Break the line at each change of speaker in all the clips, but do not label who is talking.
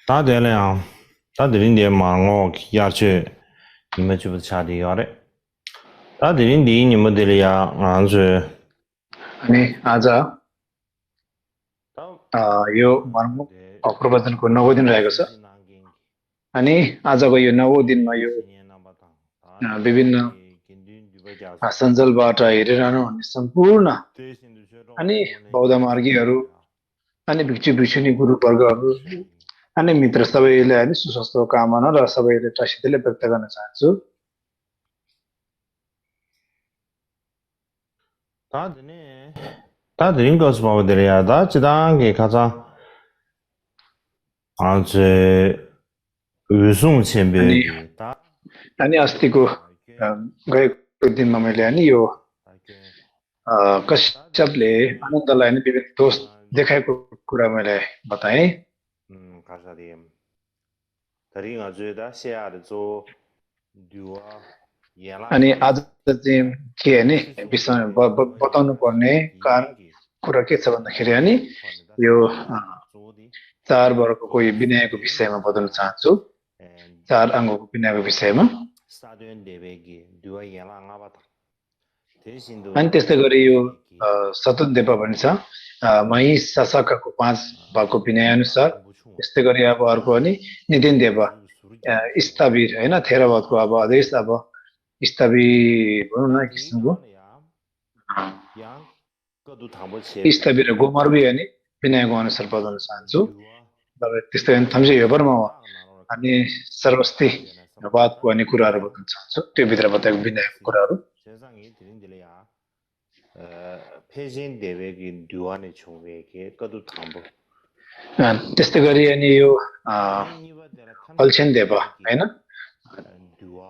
大点了呀，大点点嘛，我下去，你们去不下地下的？大点点你们得了呀，俺是。
अनि आज यो भनौँ प्रवचनको 9औं दिन रहेको छ अनि आजको यो 9औं दिनमा यो विभिन्न सञ्जालबाट हेरिरहनु हुने सम्पूर्ण अनि बौद्ध मार्गीहरू अनि भिक्षु भिक्षुनी गुरुवर्गहरू अनि मित्र सबैलाई अनि सुस्वास्थ्यको कामना र सबैले टासितले व्यक्त गर्न चाहन्छु।
다들 것을 봐드려야 다 지단게 가자 아주 의송 첨배
अनि अस्तिको गएको दिनमा मैले अनि यो कश्यपले आनन्दलाई अनि विभिन्न दोष देखाएको कुरा मैले बताएँ। अनि आज चाहिँ के हैन विषय बताउनु पर्ने कारण कुरा के छ भन्दाखेरि अनि यो चार वर्गको यो विनयको विषयमा बताउन चाहन्छु। चार अङ्गको विनयको विषयमा अनि त्यस्तै गरी यो सतुन देव भन्छ मही शासकको 5 भागको विनय अनुसार त्यस्तै गरी अब अर्को अनि नितिन देव स्थविर हैन थेरवादको अब आदेश अब स्थविर भनौँ न किसिमको स्थविर गोमर्वी अनि विनयको अनुसार बताउन चाहन्छु। त्यस्तै अनि थम्जे हेबरमा अनि सर्वस्ति वादको अनि कुराहरू बताउन चाहन्छु। त्यो भित्र बताएको विनयको कुराहरू त्यस्तै गरी अनि यो फल्छेन देव हैन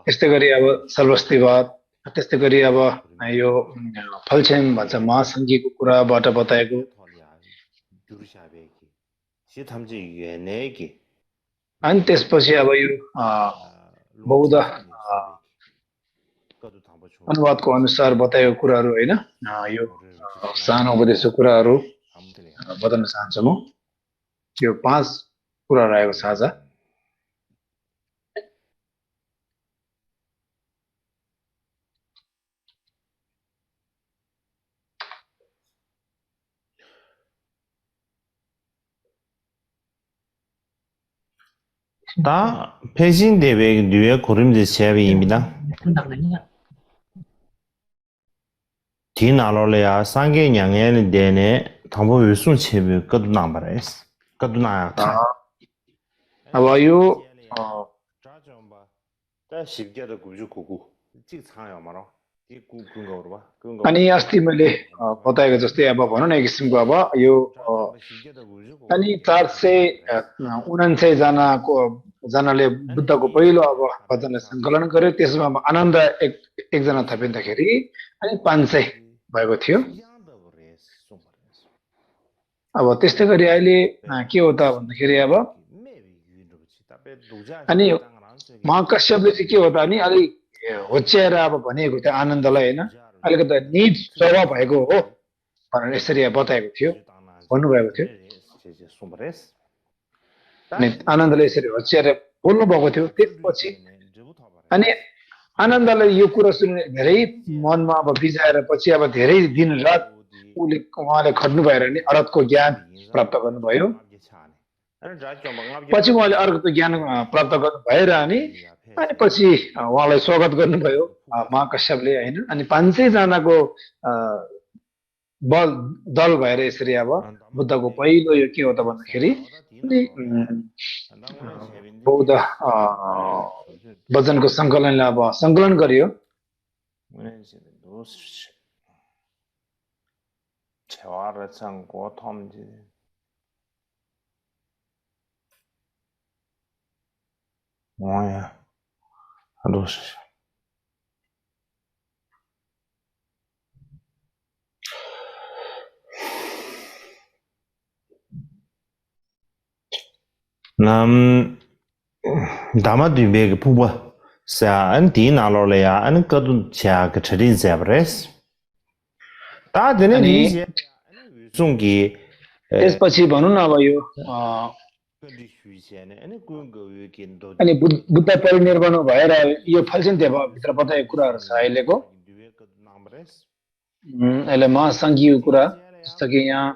त्यस्तै गरी अब सर्वस्तिवाद त्यस्तै गरी अब यो फल्छेन भन्छ महासङ्घीको कुराबाट बताएको अनि त्यसपछि अब यो बौद्ध अनुवादको अनुसार बताएको कुराहरू हैन यो सानो उपदेशको कुराहरू बताउन चाहन्छु म। यो 5 कुरा रहेको छ आज।
다 패신 대회 류의 고름지 시합입니다. 디나로레야 상계 양해는 되네 당보 wilson 체비 것도 남바레스 것도 나야.
अब यो अनि अस्ति मैले बताएको जस्तै अब भनौँ न एक किसिमको अब यो अनि 479 जनाले बुद्धको पहिलो अब वचनलाई सङ्कलन गर्यो। त्यसमा आनन्द एकजना थपिँदाखेरि अनि 500 भएको थियो। अब त्यस्तै गरी अहिले के हो त भन्दाखेरि अब अनि महाकश्यपले चाहिँ के हो त अनि अलि होच्याएर अब भनेको थियो आनन्दलाई हैन अलिकति निज स्वभाव भएको हो भनेर यसरी बताएको थियो भन्नुभएको थियो। अनि आनन्दले यसरी होच्याएर बोल्नु भएको थियो। त्यसपछि अनि आनन्दलाई यो कुरा सुन्ने धेरै मनमा अब बिजाएर पछि अब धेरै दिन रात उहाँले खट्नु भएर नि अरहतको ज्ञान प्राप्त गर्नुभयो। पछि उहाँले अर्को ज्ञान प्राप्त गर्नु भएर अनि पछि उहाँलाई स्वागत गर्नुभयो महाकश्यपले हैन। अनि 500 जनाको दल भएर यसरी अब बुद्धको पहिलो यो के हो त भन्दाखेरि बौद्ध वचनको सङ्कलनलाई अब सङ्कलन गरियो।
남 다마디베 부부 사 안디나로레야 안 거도 자그 처리 잡레스 다드네 이제 송기
त्यसपछि भनौँ न अब यो अनि बुद्ध परिनिर्वाण भएर यो फल्सिन देव भित्र बताएको कुराहरू छ अहिलेको यसले महासङ्घीय कुरा जस्तो कि यहाँ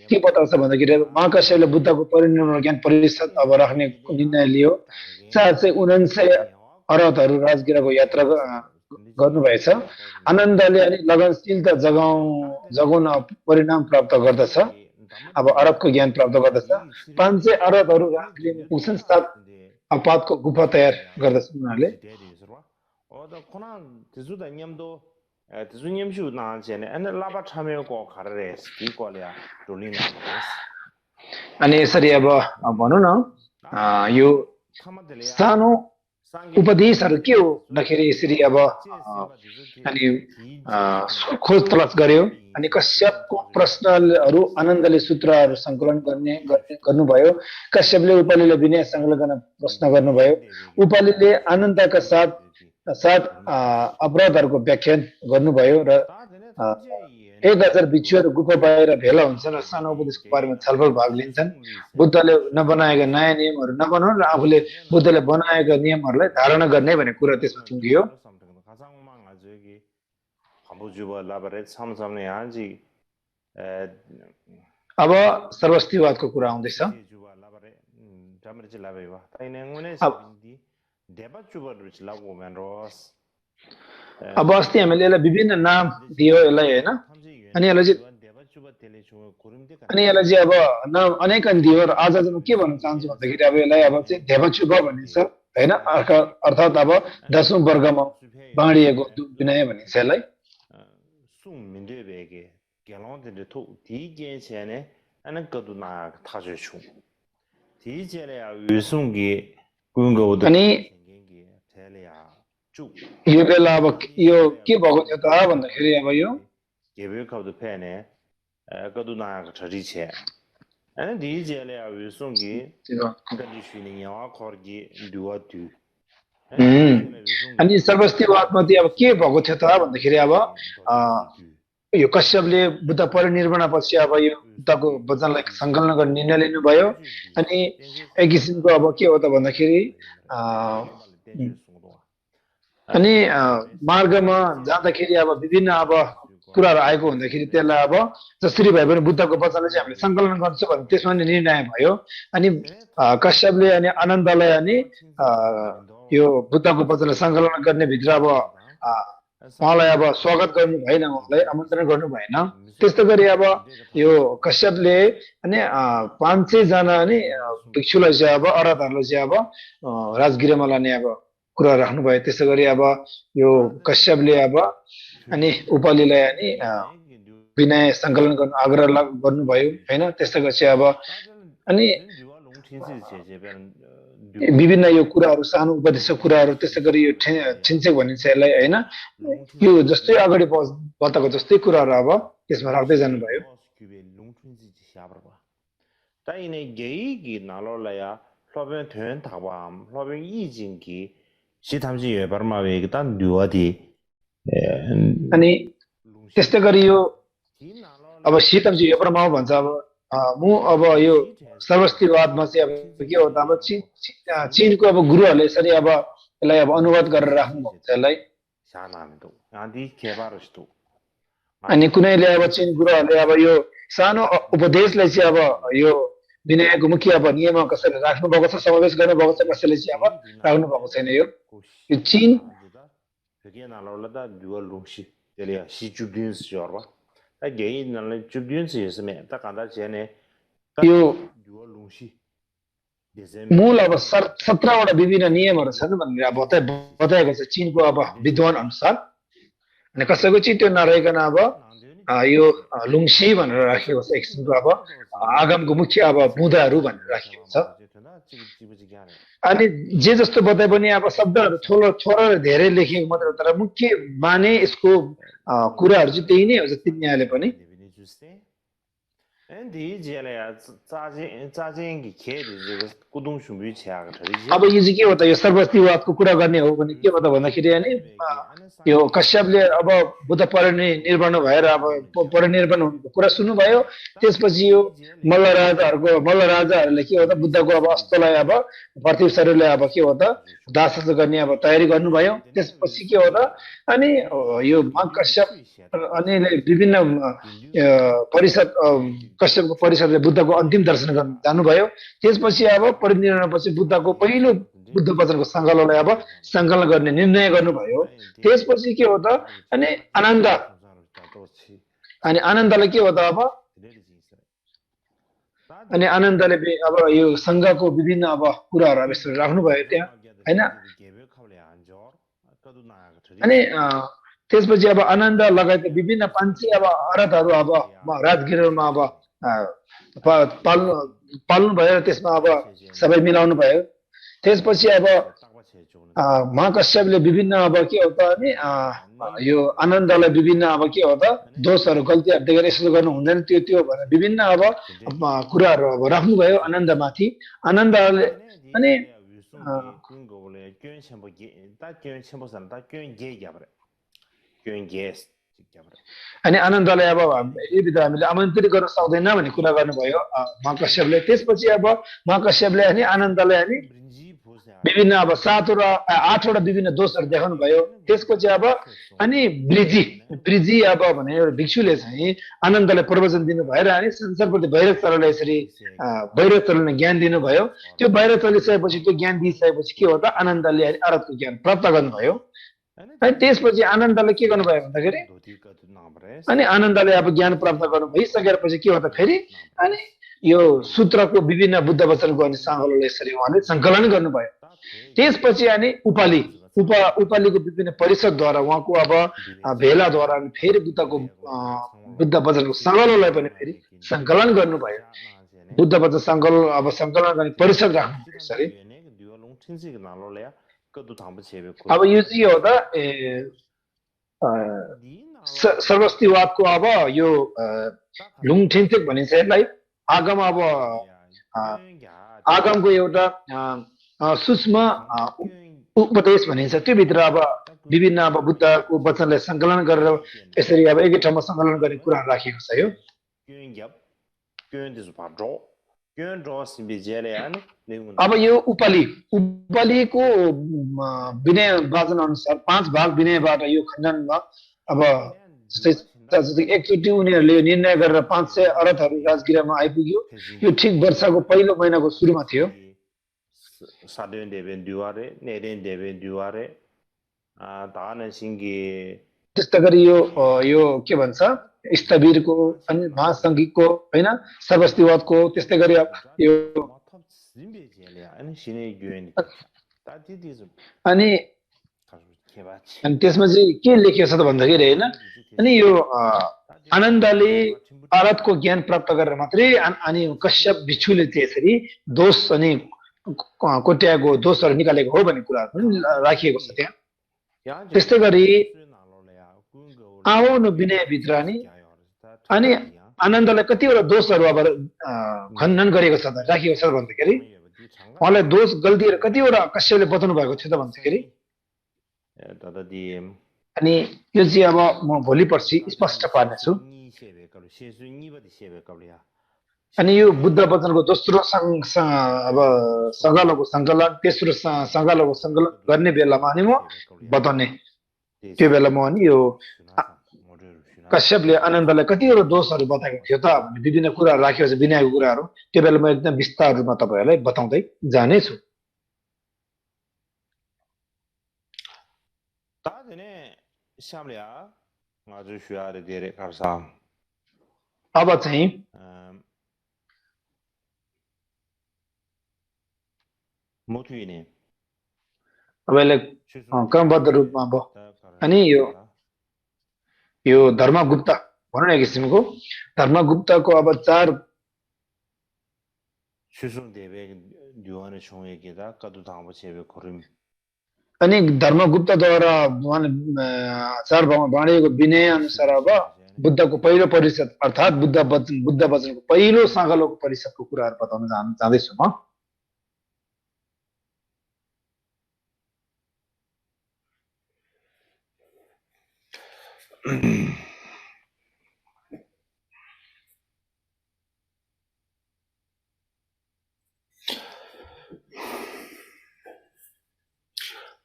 के बताउँछ भन्दाखेरि महाकाश्यपले बुद्धको परिनिर्वाण ज्ञान परिषद अब राख्ने निर्णय लियो 479 अरहतहरू राजगिराको यात्रा गर्नुभएछ आनन्दले अनि लगनशीलता जगाउन परिणाम प्राप्त गर्दछ अब अरबको ज्ञान प्राप्त गर्दछ 500 अरहतहरू राजगिरामा पुग्छन् 7 अपातको गुफा तयार गर्दछन् उनीहरूले अनि यसरी अब भनौँ न यो सानो उपदेशहरू के हो भन्दाखेरि यसरी अब अनि खोज तलास गर्यो अनि कश्यपको प्रश्नहरू आनन्दले सूत्रहरू सङ्कलन गर्नुभयो कश्यपले उपालीले विनय सङ्कलन गर्न प्रश्न गर्नुभयो उपालीले आनन्दका साथ अपराधहरूको व्याख्यान गर्नुभयो र 1000 भिक्षुहरू गुफा बाहिर भेला हुन्छन् र सानो उपदेशको बारेमा छलफल भाग लिन्छन् बुद्धले नबनाएका नयाँ नियमहरू नबनाउन् र आफूले बुद्धले बनाएका नियमहरूलाई धारणा गर्ने भन्ने कुरा त्यसमा टुङ्गियो अब सर्वस्तिवादको कुरा आउँदैछ अब अस्ति हामीले यसलाई विभिन्न नाम दियो यसलाई हैन अनि यसलाई चाहिँ अब नाम अनेकन दियो र आज म के भन्न चाहन्छु भन्दाखेरि अब यसलाई अब चाहिँ देवचुब भनिन्छ हैन अर्थात् अब 10औं वर्गमा बाँडिएको विनय भनिन्छ यसलाई अनि यो बेला अब यो के भएको थियो त भन्दाखेरि अब यो अनि सर्वस्तिवादमा चाहिँ अब के भएको थियो त भन्दाखेरि अब यो कश्यपले बुद्ध परिनिर्वाण पछि अब यो बुद्धको वचनलाई सङ्कलन गर्ने निर्णय लिनुभयो अनि एक किसिमको अब के हो त भन्दाखेरि अनि मार्गमा जाँदाखेरि अब विभिन्न अब कुराहरू आएको हुँदाखेरि त्यसलाई अब जसरी भए पनि बुद्धको वचनलाई चाहिँ हामीले सङ्कलन गर्छौँ भने त्यसमा नि निर्णय भयो अनि कश्यपले अनि आनन्दलाई अनि यो बुद्धको वचनलाई सङ्कलन गर्ने भित्र अब उहाँलाई अब स्वागत गर्नु भएन उहाँलाई आमन्त्रण गर्नु भएन त्यस्तो गरी अब यो कश्यपले अनि 500 जना अनि भिक्षुलाई चाहिँ अब अरहतहरूलाई चाहिँ अब राजगिरामा लाने अब कुरा राख्नुभयो त्यसै गरी अब यो कश्यपले अब अनि उपालीलाई अनि विनय सङ्कलन गर्नु आग्रह गर्नुभयो हैन त्यसैपछि अब अनि विभिन्न यो कुराहरू सानो उपदेशको कुराहरू त्यसै गरी यो छिन्चेक भनिन्छ यसलाई हैन यो जस्तै अगाडि बताएको जस्तै कुराहरू अब त्यसमा राख्दै जानुभयो अनि त्यस्तै गरी यो अब सीतमजी व्यापारमा भन्छ अब म अब यो सर्वस्तिवादमा चाहिँ अब के हो त अब चीनको अब गुरुहरूले यसरी अब यसलाई अब अनुवाद गरेर राख्नुभएको छ यसलाई अनि कुनैले अब चीन गुरुहरूले अब यो सानो उपदेशलाई चाहिँ अब यो विनयको मुख्य अब नियम कसैले राख्नु भएको छ समावेश गर्नु भएको छ कसैले चाहिँ अब राख्नु भएको छैन यो चीन यो मूल अब 17 वटा विभिन्न नियमहरू छन् भनेर बताएको छ चीनको अब विद्वान अनुसार अनि कसैको चाहिँ त्यो नरहेकन अब यो लुङसी भनेर राखिएको छ एक किसिमको अब आगमको मुख्य अब बुँदाहरू भनेर राखिएको छ अनि जे जस्तो बताए पनि अब शब्दहरू थोरै धेरै लेखिएको मात्र तर मुख्य माने यसको कुराहरू चाहिँ त्यही नै हो जति न्यायले पनि
앤디 제래야 짜쟁이 개를 저거 구동 준비 제가 들이지.
अब यो चाहिँ के हो त यो सर्वस्तिवादको कुरा गर्ने हो भने के हो त भन्दाखेरि अनि यो कश्यपले अब बुद्ध परिनिर्वाण भएर अब परिनिर्वाण हुनुको कुरा सुन्नुभयो त्यसपछि यो मल्ल राजाहरूले के हो त बुद्धको अब अस्तलाई अब पार्थिव शरीरलाई अब के हो त दाह गर्ने अब तयारी गर्नुभयो त्यसपछि के हो त अनि यो माग कश्यप अनि विभिन्न परिषद कश्यपको परिषदले बुद्धको अन्तिम दर्शन गर्न जानुभयो त्यसपछि अब परिनिर्वाणपछि बुद्धको पहिलो बुद्ध वचनको सङ्कलनलाई अब सङ्कलन गर्ने निर्णय गर्नुभयो त्यसपछि के हो त अनि आनन्दले के हो त अब अनि आनन्दले अब यो सङ्घको विभिन्न अब कुराहरू अब यसरी राख्नुभयो त्यहाँ हैन अनि त्यसपछि अब आनन्द लगायत विभिन्न 500 अब अरथहरू अब राजगिरमा अब पाल्नु भयो त्यसमा अब सबै मिलाउनु भयो त्यसपछि अब महाकश्यपले विभिन्न अब के हो त अनि यो आनन्दलाई विभिन्न अब के हो त दोषहरू गल्तीहरू देखेर यसो गर्नु हुँदैन त्यो भनेर विभिन्न अब कुराहरू अब राख्नुभयो आनन्दमाथि आनन्दले अनि अनि आनन्दलाई अब यो विधा हामीले आमन्त्रित गर्न सक्दैन भन्ने कुरा गर्नुभयो महाकश्यपले त्यसपछि अब महाकश्यपले अनि आनन्दलाई अनि विभिन्न अब 7 र 8 वटा विभिन्न दोषहरू देखाउनु भयो त्यसपछि अब अनि ब्रिजी अब भने एउटा भिक्षुले चाहिँ आनन्दलाई प्रवचन दिनु भएर अनि संसारप्रति भैरव चरले यसरी भैरव चरले ज्ञान दिनुभयो त्यो भैरव चलिसकेपछि त्यो ज्ञान दिइसकेपछि के हो त आनन्दले अरथको ज्ञान प्राप्त गर्नुभयो अनि त्यसपछि आनन्दले के गर्नुभयो भन्दाखेरि अनि आनन्दले अब ज्ञान प्राप्त गर्नु भइसकेपछि के हो त फेरि अनि यो सूत्रको विभिन्न बुद्ध वचनको अनि सङ्कलनलाई यसरी उहाँले सङ्कलन गर्नुभयो त्यसपछि अनि उपालिको विभिन्न परिषदद्वारा उहाँको अब भेलाद्वारा फेरि बुद्ध वचनको सङ्कलनलाई पनि फेरि सङ्कलन गर्नुभयो बुद्ध वचन सङ्कलन अब सङ्कलन गर्ने परिषद राख्नु यसरी अब यो चाहिँ हो त सर्वस्तिवादको अब यो लुङठिन्चेक भनिन्छ यसलाई आगमको एउटा सूक्ष्म उपदेश भनिन्छ त्यो भित्र अब विभिन्न अब बुद्धको वचनलाई सङ्कलन गरेर यसरी अब एकै ठाउँमा सङ्कलन गर्ने कुराहरू राखिएको छ यो अब यो उपालिको विनय वाचन अनुसार 5 भाग विनयबाट यो खण्डनमा अब एकचोटि उनीहरूले निर्णय गरेर 500 अरथहरू राजगिरामा आइपुग्यो यो ठिक वर्षको पहिलो महिनाको सुरुमा थियो त्यस्तै गरी यो के भन्छ स्थवीरको अनि महासङ्घिकको हैन सर्वस्तिवादको त्यस्तै गरी यो अनि त्यसमा चाहिँ के लेखिएको छ त भन्दाखेरि हैन अनि यो आनन्दले अरथको ज्ञान प्राप्त गरेर मात्रै अनि कश्यप भिक्षुले चाहिँ यसरी दोष अनि कोट्याएको दोषहरू निकालेको हो भन्ने कुरा पनि राखिएको छ त्यहाँ त्यस्तै गरी आउनु विनयभित्र अनि आनन्दलाई कतिवटा दोषहरू अब खण्डन गरेको छ त राखिएको छ भन्दाखेरि उहाँलाई दोष गल्तीहरू कतिवटा कश्यपले बताउनु भएको थियो त भन्दाखेरि अनि यो चाहिँ अब म भोलि पर्सि स्पष्ट पार्नेछु अनि यो बुद्ध वचनको दोस्रो अब सङ्कलनको सङ्कलन तेस्रो सङ्कलनको सङ्कलन गर्ने बेलामा अनि म बताउने त्यो बेला म अनि यो कश्यपले आनन्दलाई कतिवटा दोषहरू बताएको थियो त भन्ने विभिन्न कुराहरू राखेको छ विनयको कुराहरू त्यो बेला म एकदम विस्तार रूपमा तपाईँहरूलाई बताउँदै जानेछु अब चाहिँ तपाईँले क्रमबद्ध रूपमा अब अनि यो धर्मगुप्त भनौँ न एक किसिमको धर्मगुप्तको अब 4 अनि धर्मगुप्तद्वारा 4 भागमा बाँडिएको विनय अनुसार अब बुद्धको पहिलो परिषद अर्थात् बुद्ध वचनको पहिलो साङ्गलोको परिषदको कुराहरू बताउन चाहदैछु म।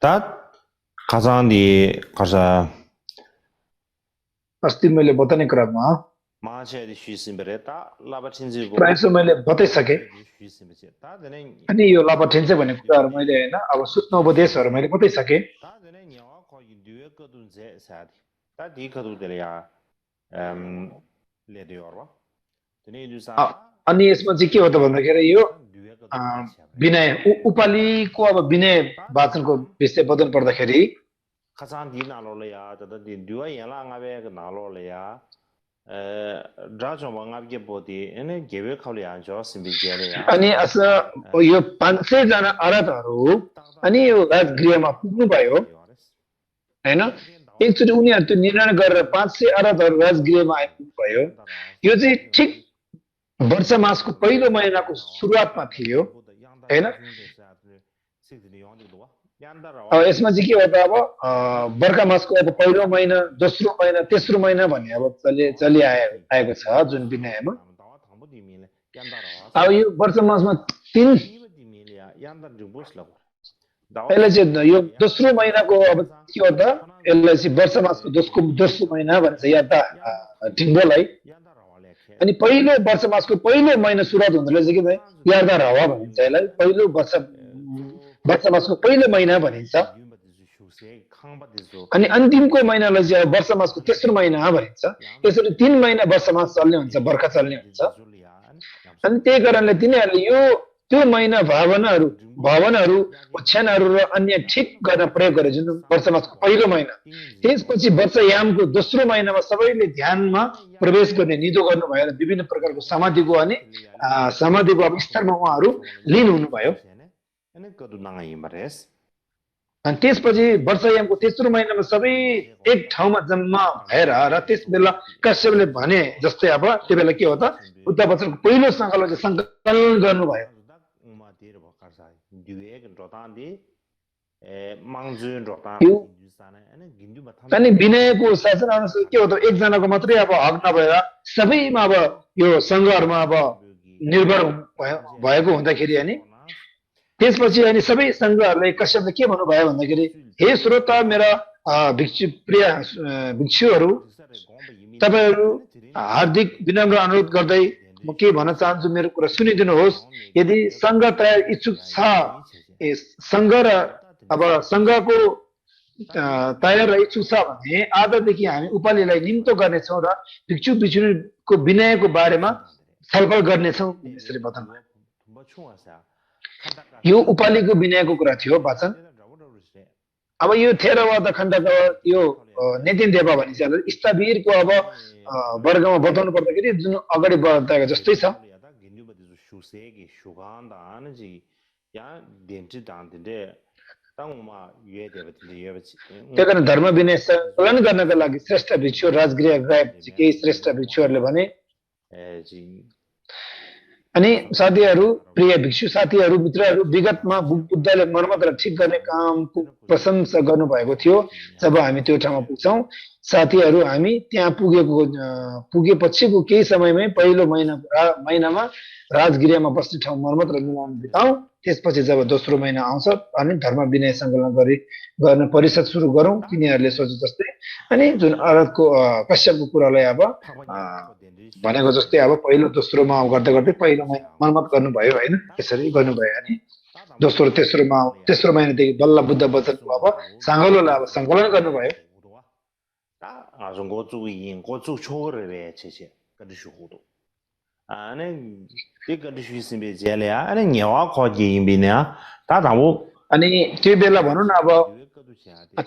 다 가장디 가자
अस्ति मैले बताउने क्रममा
마체디 쉬심베레타 라바친지고
प्रायः जसो मैले बताइसकेँ।
쉬심베체 다데네
अनि यो लापठेन्चे भन्ने कुराहरू मैले होइन अब सूक्ष्म उपदेशहरू मैले बताइसकेँ।
다데네 녀와 거기 뉘에거둔제 사디 다 디거두데야 लेदियोरवा तने जुसा
अनि यसमा चाहिँ के हो त भन्दाखेरि यो विनय उपालिको अब विनय वाचनको विषय बताउनु पर्दाखेरि
खसान दिन आलोलया तदा दिन दुआ यला ngabe naloleya drajo ngabe bodi ene gebe khawleya jo simbijeleya
अनि असं यो 500 जना आराधहरू अनि यो राजगृहमा पुग्नु भयो हैन। एकचोटि उनीहरू त्यो निर्णय गरेर 500 आराधहरू राजगृहमा आइपुग्नु भयो। यो चाहिँ ठिक वर्ष मासको पहिलो महिनाको सुरुवातमा थियो हैन। अब यसमा चाहिँ के हो त अब बर्खा मासको अब पहिलो महिना, दोस्रो महिना, तेस्रो महिना भन्ने अब आएको छ जुन विनयमा। अब यो वर्ष मासमा 3 यसलाई चाहिँ यो दोस्रो महिनाको अब के हो त यसलाई चाहिँ वर्ष मासको दोस्रो महिना भन्छ याद ढिङ्गोलाई। अनि पहिलो वर्ष मासको पहिलो महिना सुरुवात हुँदा चाहिँ के यार्दा हावा भनिन्छ यसलाई। पहिलो वर्ष मासको पहिलो महिना भनिन्छ। अनि अन्तिमको महिनालाई चाहिँ वर्ष मासको तेस्रो महिना भनिन्छ। यसरी 3 महिना वर्ष मास चल्ने हुन्छ, बर्खा चल्ने हुन्छ। अनि त्यही कारणले तिनीहरूले यो त्यो महिना भावनाहरू ओछ्यानहरू र अन्य ठिक गर्न प्रयोग गरे जुन वर्ष मासको पहिलो महिना। त्यसपछि वर्षयामको दोस्रो महिनामा सबैले ध्यानमा प्रवेश गर्ने निधो गर्नुभयो र विभिन्न प्रकारको समाधिको अनि समाधिको अब स्तरमा उहाँहरू लिन हुनुभयो। अनि त्यसपछि वर्षयामको तेस्रो महिनामा सबै एक ठाउँमा जम्मा भएर र त्यस बेला कश्यपले भने जस्तै अब त्यो बेला के हो त बुद्ध वचनको पहिलो सङ्कलन सङ्कलन गर्नुभयो। अनि विनयको शासन अनुसार के हो त एकजनाको मात्रै अब हक नभएर सबैमा अब यो सङ्घहरूमा अब निर्भर भएको हुँदाखेरि अनि त्यसपछि अनि सबै सङ्घहरूले कश्यपले के भन्नुभयो भन्दाखेरि हे श्रोता मेरा भिक्षुहरू तपाईँहरू हार्दिक विनम्र अनुरोध गर्दै म के भन्न चाहन्छु मेरो कुरा सुनिदिनुहोस्। यदि सङ्घ तयार इच्छुक छ सङ्घ र अब सङ्घको तयार र इच्छुक छ भने आजदेखि हामी उपालिलाई निम्तो गर्नेछौँ र भिक्षुको विनयको बारेमा छलफल गर्नेछौँ यसरी बताउनु। यो उपालिको विनयको कुरा थियो वाचन। अब यो थेरवाद खण्डको यो नेतिन देवा भनिन्छ स्थवीरको अब वर्गमा बताउनु पर्दाखेरि जुन अगाडि बताएको जस्तै छ। त्यही कारण धर्म विनय सङ्कलन गर्नका लागि श्रेष्ठ भिक्षु राजगृह गए केही श्रेष्ठ भिक्षुहरूले भने। अनि साथीहरू प्रिय भिक्षु साथीहरू मित्रहरू विगतमा बुद्धले मर्मत र ठिक गर्ने कामको प्रशंसा गर्नुभएको थियो। जब हामी त्यो ठाउँमा पुग्छौँ साथीहरू हामी त्यहाँ पुगेपछिको केही समयमै पहिलो महिनामा राजगृहमा बस्ने ठाउँ मर्मत र मिलाउन बिताउँ। त्यसपछि जब दोस्रो महिना आउँछ अनि धर्म विनय सङ्कलन गर्न परिषद सुरु गरौँ तिनीहरूले सोचे जस्तै। अनि जुन अरतको कश्यपको कुरालाई अब भनेको जस्तै अब पहिलो दोस्रोमा गर्दै गर्दै पहिलो महिना मर्मत गर्नुभयो होइन। त्यसरी गर्नुभयो अनि दोस्रो तेस्रो महिनादेखि बल्ल बुद्ध वचनको अब साङ्गलोलाई अब सङ्कलन गर्नुभयो। अनि त्यो बेला भनौँ न अब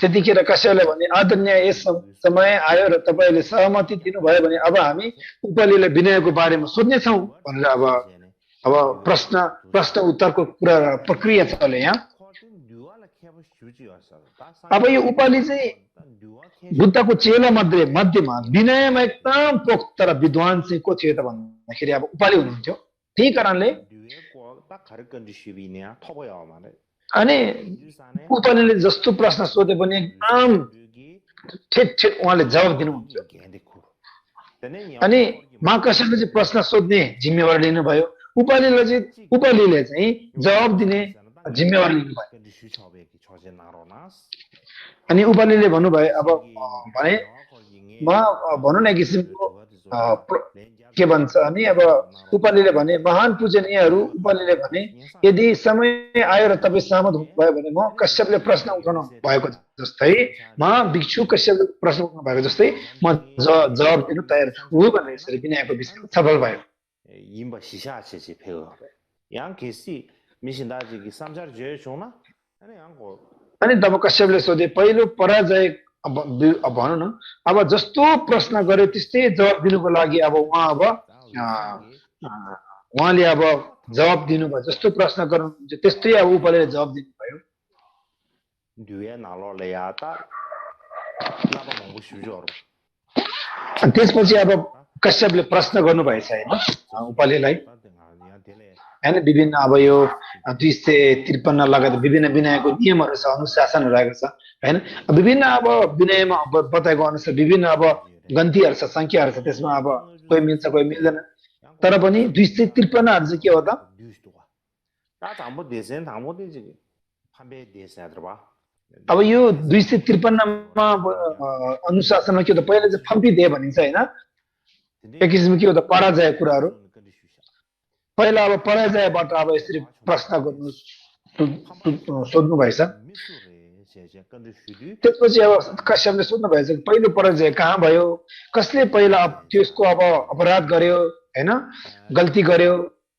त्यतिखेर कसैले भने आदरणीय यस समय आयो र तपाईँले सहमति दिनुभयो भने अब हामी उपालिलाई विनयको बारेमा सोध्नेछौँ भनेर अब प्रश्न उत्तरको कुरा प्रक्रिया चल्यो यहाँ। अब यो उपालि चाहिँ बुद्धको चेला मध्येमा विनयमा एकदम पोख्त र विद्वान चाहिँ को थियो त भन्दाखेरि अब उपालि हुनुहुन्थ्यो त्यही कारणले अनि उपालिले जस्तो प्रश्न सोधे पनि एकदम ठेट उहाँले जवाब दिनुहुन्थ्यो अनि महाकश्यपले चाहिँ प्रश्न सोध्ने जिम्मेवारी लिनुभयो उपालिले चाहिँ जवाब दिने जिम्मेवारी लिनुभयो अनि उपालिले भन्नुभयो अब भने म भनौँ न एक किसिमको के भन्छ अनि अब उपालिले भने महान पूजनीयहरू उपालिले भने यदि समय आयो र तपाईँ सहमत हुनुभयो भने म कश्यपले प्रश्न उठाउनु भएको जस्तै म भिक्षु कश्यपले प्रश्न उठाउनु भएको जस्तै म जवाब दिनु तयार छु भनेर यसरी विनयको विषयमा सफल भयो अनि तब कश्यपले सोधे पहिलो पराजय भनौँ न अब जस्तो प्रश्न गर्यो त्यस्तै जवाब दिनुको लागि अब उहाँले अब जवाब दिनुभयो जस्तो प्रश्न गर्नुहुन्छ त्यस्तै अब उपालिले जवाब दिनुभयो अनि त्यसपछि अब कश्यपले प्रश्न गर्नुभएछ होइन उपालिलाई हैन विभिन्न अब यो 253 लगायत विभिन्न विनयको नियमहरू छ अनुशासनहरू रहेको छ हैन विभिन्न अब विनयमा बताएको अनुसार विभिन्न अब गन्तीहरू छ संख्याहरू छ त्यसमा अब कोही मिल्छ कोही मिल्दैन तर पनि 253 हरू चाहिँ के हो त अब यो 253 मा अनुशासनमा के हो त पहिले चाहिँ फम्पी दे भनिन्छ हैन एक किसिमको के हो त पराजय कुराहरू पहिला अब पराजयबाट अब यसरी प्रश्न गर्नु सोध्नु भएछ त्यसपछि अब कश्यपले सोध्नु भएछ पहिलो पराजय कहाँ भयो कसले पहिला त्यसको अब अपराध गर्यो हैन गल्ती गर्यो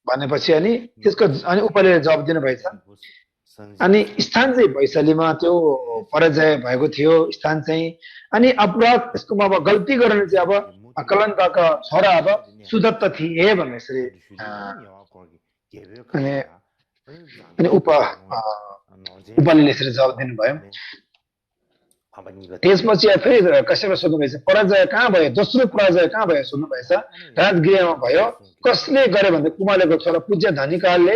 भनेपछि अनि त्यसको अनि उपालिले जवाब दिनु भएछ अनि स्थान चाहिँ वैशालीमा त्यो पराजय भएको थियो स्थान चाहिँ अनि अपराध त्यसकोमा अब गल्ती गर्ने चाहिँ अब कलन्तका छोरा अब सुदत्त थिए भन्ने यसरी अनि उपालिले यसरी जवाब दिनुभयो त्यसपछि फेरि कश्यपले सोध्नुभएछ पराजय कहाँ भयो दोस्रो पराजय कहाँ भयो सोध्नुभएछ राजगृहमा भयो कसले गर्यो भन्दा कुमारलेको छोरा पूज्य धनिकाले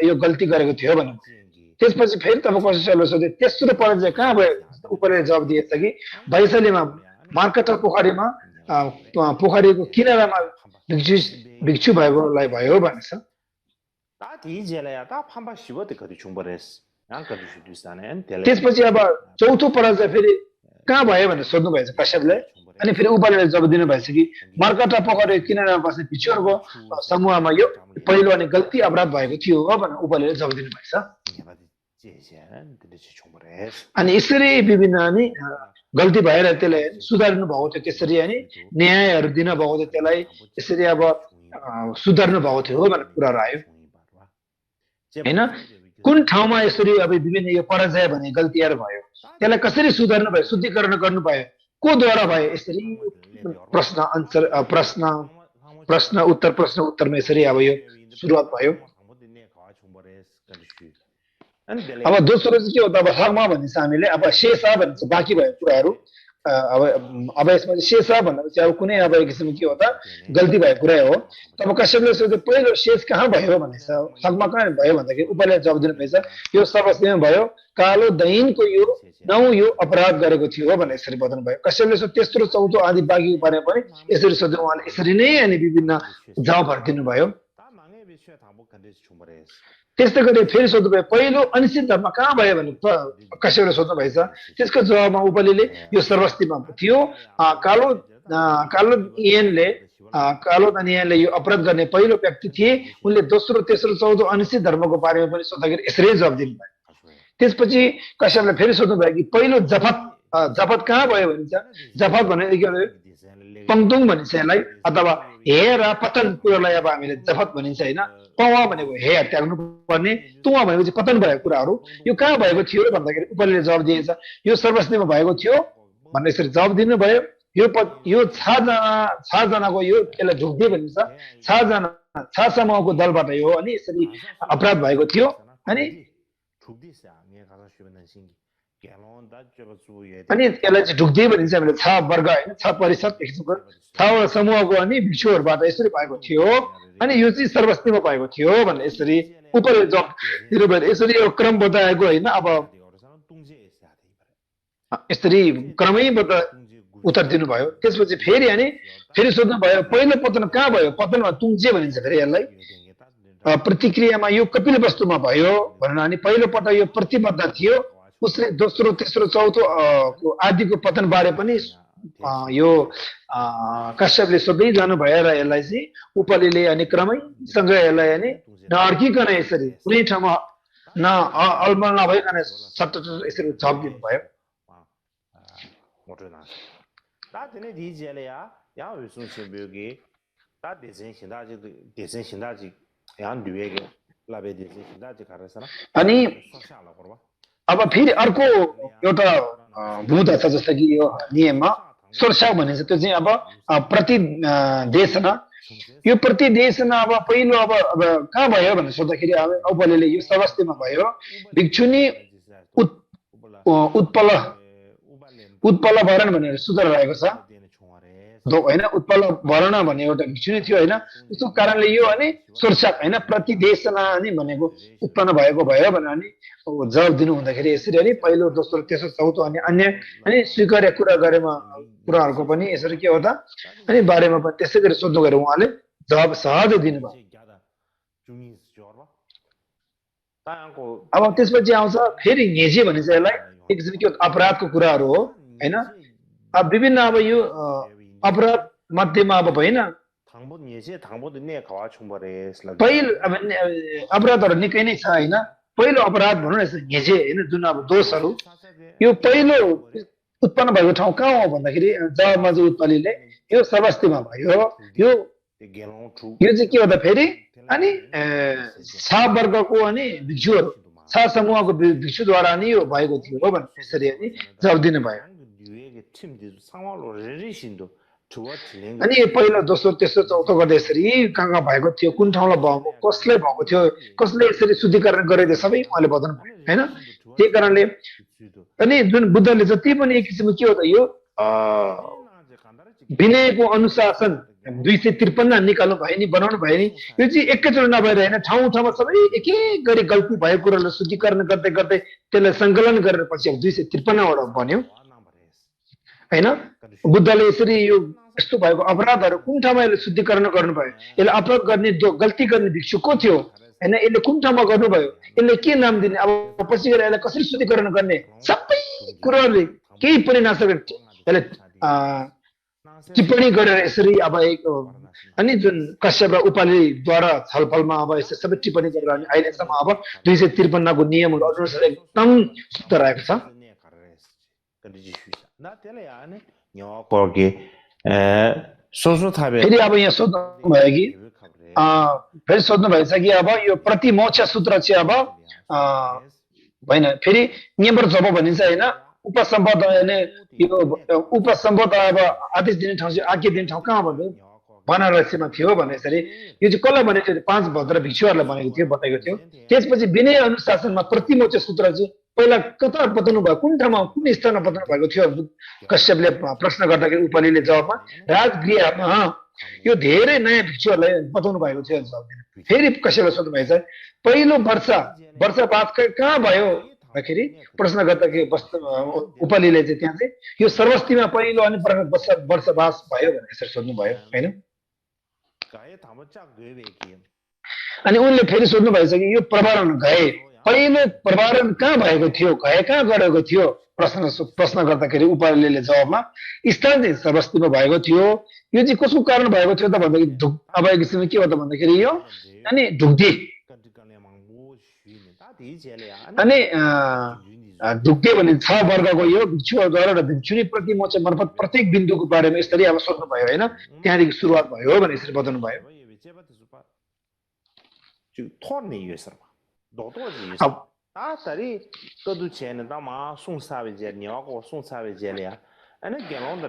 यो गल्ती गरेको थियो भने त्यसपछि फेरि तब कश्यपले सोधे तेस्रो पराजय कहाँ भयो उपालिले जवाब दिएछ कि वैशालीमा मार्कटा पोखरीमा पोखरीको किनारामा भिक्षु भएकोलाई भयो भनेछ त्यसपछि अब चौथो पराजय फेरि कहाँ भयो भनेर सोध्नु भएछ कश्यपले अनि फेरि उपालिले जवाब दिनु भएछ कि मार्कटा पोखरी किनारामा बस्ने भिक्षुहरूको समूहमा यो पहिलो अनि गल्ती अपराध भएको थियो भनेर उपालिले जवाब दिनु भएछ अनि यसरी विभिन्न अनि गल्ती भएर त्यसलाई सुधार्नु भएको थियो त्यसरी अनि न्यायहरू दिन भएको थियो त्यसलाई यसरी अब सुधार्नु भएको थियो भन्ने कुराहरू आयो हैन कुन ठाउँमा यसरी अब विभिन्न यो पराजय भन्ने गल्तीहरू भयो त्यसलाई कसरी सुधार्नु भयो शुद्धिकरण गर्नु भयो को द्वारा भयो यसरी प्रश्न उत्तरमा यसरी अब यो सुरुवात भयो अब दोस्रो चाहिँ के हो त अब हर्मा भनिन्छ हामीले अब शेषा भनिन्छ बाँकी भएको कुराहरू अब यसमा शेषा भनेपछि अब कुनै अब एक किसिमको के हो त गल्ती भएको कुरा हो तब कश्यपले सोचे पहिलो शेष कहाँ भयो भनेछ हकमा कहाँ भयो भन्दाखेरि उपालिले जवाब दिनु भएछ यो सर्वश्रेष्ठ भयो कालो दैनको यो 9 यो अपराध गरेको थियो भनेर यसरी बताउनु भयो कश्यपले सो तेस्रो चौथो आदि बाँकी परे पनि यसरी सोध्नु उहाँले यसरी नै अनि विभिन्न जवाबहरू दिनुभयो त्यस्तै गरी फेरि सोध्नुभयो पहिलो अनिश्चित धर्म कहाँ भयो भने कश्यपले सोध्नु भएछ त्यसको जवाबमा उपालिले यो सर्वस्तिमा थियो कालो दानियाले यो अपराध गर्ने पहिलो व्यक्ति थिए उनले दोस्रो तेस्रो चौथो अनिश्चित धर्मको बारेमा पनि सोद्धाखेरि यसरी जवाब दिनुभयो त्यसपछि कश्यपले फेरि सोध्नु भयो कि पहिलो जफत कहाँ भयो भनिन्छ जफत भने के हो पङ्क्तुङ भनिन्छ यसलाई अथवा हेर पतन कुरालाई अब हामीले जफत भनिन्छ हैन पवा भनेको हेर त्याग्नु पर्ने तुवा भनेको चाहिँ पतन भएको कुराहरू यो कहाँ भएको थियो भन्दाखेरि उपालिले जवाब दिएछ यो सर्वस्तिमा भएको थियो भन्ने यसरी जवाब दिनुभयो यो 6 जनाको यो यसलाई झुक्दे भनिन्छ 6 समूहको दलबाट यो अनि यसरी अपराध भएको थियो अनि अनि यसलाई चाहिँ ढुक्दै भनिन्छ हामीले छ वर्ग होइन छ परिषद किसिमको छवटा समूहको अनि भिक्षुहरूबाट यसरी भएको थियो अनि यो चाहिँ सर्वस्तिमा भएको थियो भनेर यसरी उपरि जब दिनुभयो यसरी यो क्रम बताएको होइन अब यसरी क्रमैबद्ध उत्तर दिनुभयो त्यसपछि फेरि अनि फेरि सोध्नु भयो पहिलो पतन कहाँ भयो पतनमा तुङ्जे भनिन्छ फेरि यसलाई प्रतिक्रियामा यो कपिल वस्तुमा भयो भनेर अनि पहिलो पटक यो प्रतिबद्ध थियो उसले दोस्रो तेस्रो चौथो आदिको पतन बारे पनि यो कश्यपले सोध्दै जानु भयो र यसलाई चाहिँ उपलीले अनि क्रमैसँग यसलाई अनि नअड्किकन यसरी कुनै ठाउँमा न अल्मल नभइकन सट्ट यसरी छाप दिनु भयो अनि अब फेरि अर्को एउटा भूत छ जस्तो कि यो नियममा सोर्साउ भनिन्छ त्यो चाहिँ अब प्रतिदेशना यो प्रतिदेशना अब पहिलो अब कहाँ भयो भनेर सोद्धाखेरि अब औपलीले यो सर्वस्तिमा भयो भिक्षुनी उत्पल भरण भनेर सूत्र रहेको छ होइन उत्पल भरण भन्ने एउटा भिक्षुनी थियो होइन त्यसको कारणले यो अनि सोर्साक होइन प्रतिदेशना अनि भनेको उत्पन्न भएको भयो भनेर अनि जवाब दिनु हुँदाखेरि यसरी अनि पहिलो दोस्रो तेस्रो चौथो अनि अन्य अनि स्वीकार्य कुरा गरेमा कुराहरूको पनि यसरी के हो त अनि बारेमा पनि त्यसै गरी सोध्नु गएर उहाँले जवाब सहजै दिनुभयो अब त्यसपछि आउँछ फेरि नेजे भनिन्छ यसलाई एक किसिमको अपराधको कुराहरू हो होइन अब विभिन्न अब यो अपराध मध्येमा अब होइन पहिलो अब अपराधहरू निकै नै छ होइन पहिलो अपराध भनौँ न नेजे होइन जुन अब दोषहरू यो पहिलो उत्पन्न भएको ठाउँ कहाँ हो भन्दाखेरि जवाबमा चाहिँ उत्पलीले यो सर्वस्तिमा भयो यो चाहिँ के हो त फेरि अनि छा वर्गको अनि भिक्षुहरू छा समूहको भिक्षुद्वारा नि यो भएको थियो हो भने त्यसरी अनि जवाब दिनुभयो अनि पहिलो दोस्रो तेस्रो चौथो गर्दै यसरी कहाँ कहाँ भएको थियो कुन ठाउँलाई भएको कसलाई भएको थियो कसले यसरी शुद्धिकरण गरेको सबै उहाँले बताउनु भयो होइन त्यही कारणले अनि जुन बुद्धले जति पनि एक किसिमको के हो त यो विनयको अनुशासन 253 निकाल्नु भयो नि बनाउनु भयो नि यो चाहिँ एकैचोटि नभएर होइन ठाउँ ठाउँमा सबै एक एक गरी गल्ती भएको कुरालाई शुद्धिकरण गर्दै गर्दै त्यसलाई सङ्कलन गरेर पछि अब 253 वटा बन्यो होइन बुद्धले यसरी यो यस्तो भएको अपराधहरू कुन ठाउँमा यसले शुद्धिकरण गर्नुभयो यसले अपराध गर्ने गल्ती गर्ने भिक्षु को थियो होइन यसले कुन ठाउँमा गर्नुभयो यसले के नाम दिने अब पछि गएर यसलाई कसरी शुद्धिकरण गर्ने सबै कुराहरूले केही पनि नसकेर यसले टिप्पणी गरेर यसरी अब एक अनि जुन कश्यप र उपालीद्वारा छलफलमा अब यसरी सबै टिप्पणी गरेर अनि अहिलेसम्म अब 253 को नियमहरू अनुसार एकदम शुद्ध रहेको छ फेरि अब यहाँ सोध्नु भयो कि फेरि सोध्नु भएछ कि अब यो प्रतिमोक्ष सूत्र चाहिँ अब होइन फेरि नियमबाट जब भनिन्छ होइन उपसम्पद यो उपसम्पद अब आदेश दिने ठाउँ चाहिँ आज्ञा दिने ठाउँ कहाँ भन्यो बनारसीमा थियो भने यसरी यो चाहिँ कसलाई भनेको थियो 5 भद्र भिक्षुहरूलाई भनेको थियो बताएको थियो त्यसपछि विनय अनुशासनमा प्रतिमोक्ष सूत्र चाहिँ पहिला कता बताउनु भयो कुन ठाउँमा कुन स्थानमा बताउनु भएको थियो कश्यपले प्रश्न गर्दाखेरि उपलीले जवाबमा राजगृहमा यो धेरै नयाँ भिक्षुहरूलाई बताउनु भएको थियो जवाब दिन फेरि कश्यपले सोध्नु भएछ पहिलो वर्ष बाद कहाँ भयो भन्दाखेरि प्रश्न गर्दाखेरि उपलीले चाहिँ त्यहाँ चाहिँ यो सर्वस्तिमा पहिलो अनि वर्षवास भयो भनेर यसरी सोध्नु भयो होइन अनि उनले फेरि सोध्नु भएछ कि यो प्रवारण गए पहिलो प्रवारण कहाँ भएको थियो गए कहाँ गरेको थियो प्रश्न गर्दाखेरि उपलीले जवाबमा स्थान चाहिँ सर्वस्तिमा भएको थियो यो चाहिँ कसको कारण भएको थियो त भन्दाखेरि अब एक किसिमले के हो त भन्दाखेरि यो अनि ढुक्दी अनि ढुक्दे भने 6 वर्गको यो भिक्षुद्वारा र भिक्षुनी प्रति मोक्ष मार्फत प्रत्येक बिन्दुको बारेमा यसरी अब सोध्नु भयो होइन त्यहाँदेखि सुरुवात भयो भने यसरी बताउनु भयो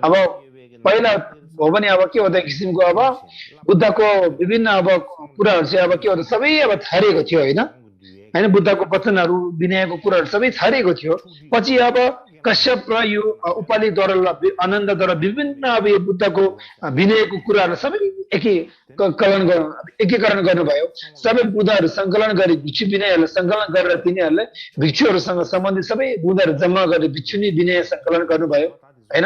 अब पहिला हो भने अब के हो त किसिमको अब बुद्धको विभिन्न अब कुराहरू चाहिँ अब के हो त सबै अब छारिएको थियो होइन हैन बुद्धको वचनहरू विनयको कुराहरू सबै छरिएको थियो पछि अब कश्यप र यो उपालिद्वारा आनन्दद्वारा विभिन्न अब यो बुद्धको विनयको कुराहरू सबै एकीकरण गर्नुभयो सबै बुद्धहरू सङ्कलन गरी भिक्षु विनयहरूलाई सङ्कलन गरेर तिनीहरूले भिक्षुहरूसँग सम्बन्धित सबै बुद्धहरू जम्मा गरेर भिक्षुनी विनय सङ्कलन गर्नुभयो हैन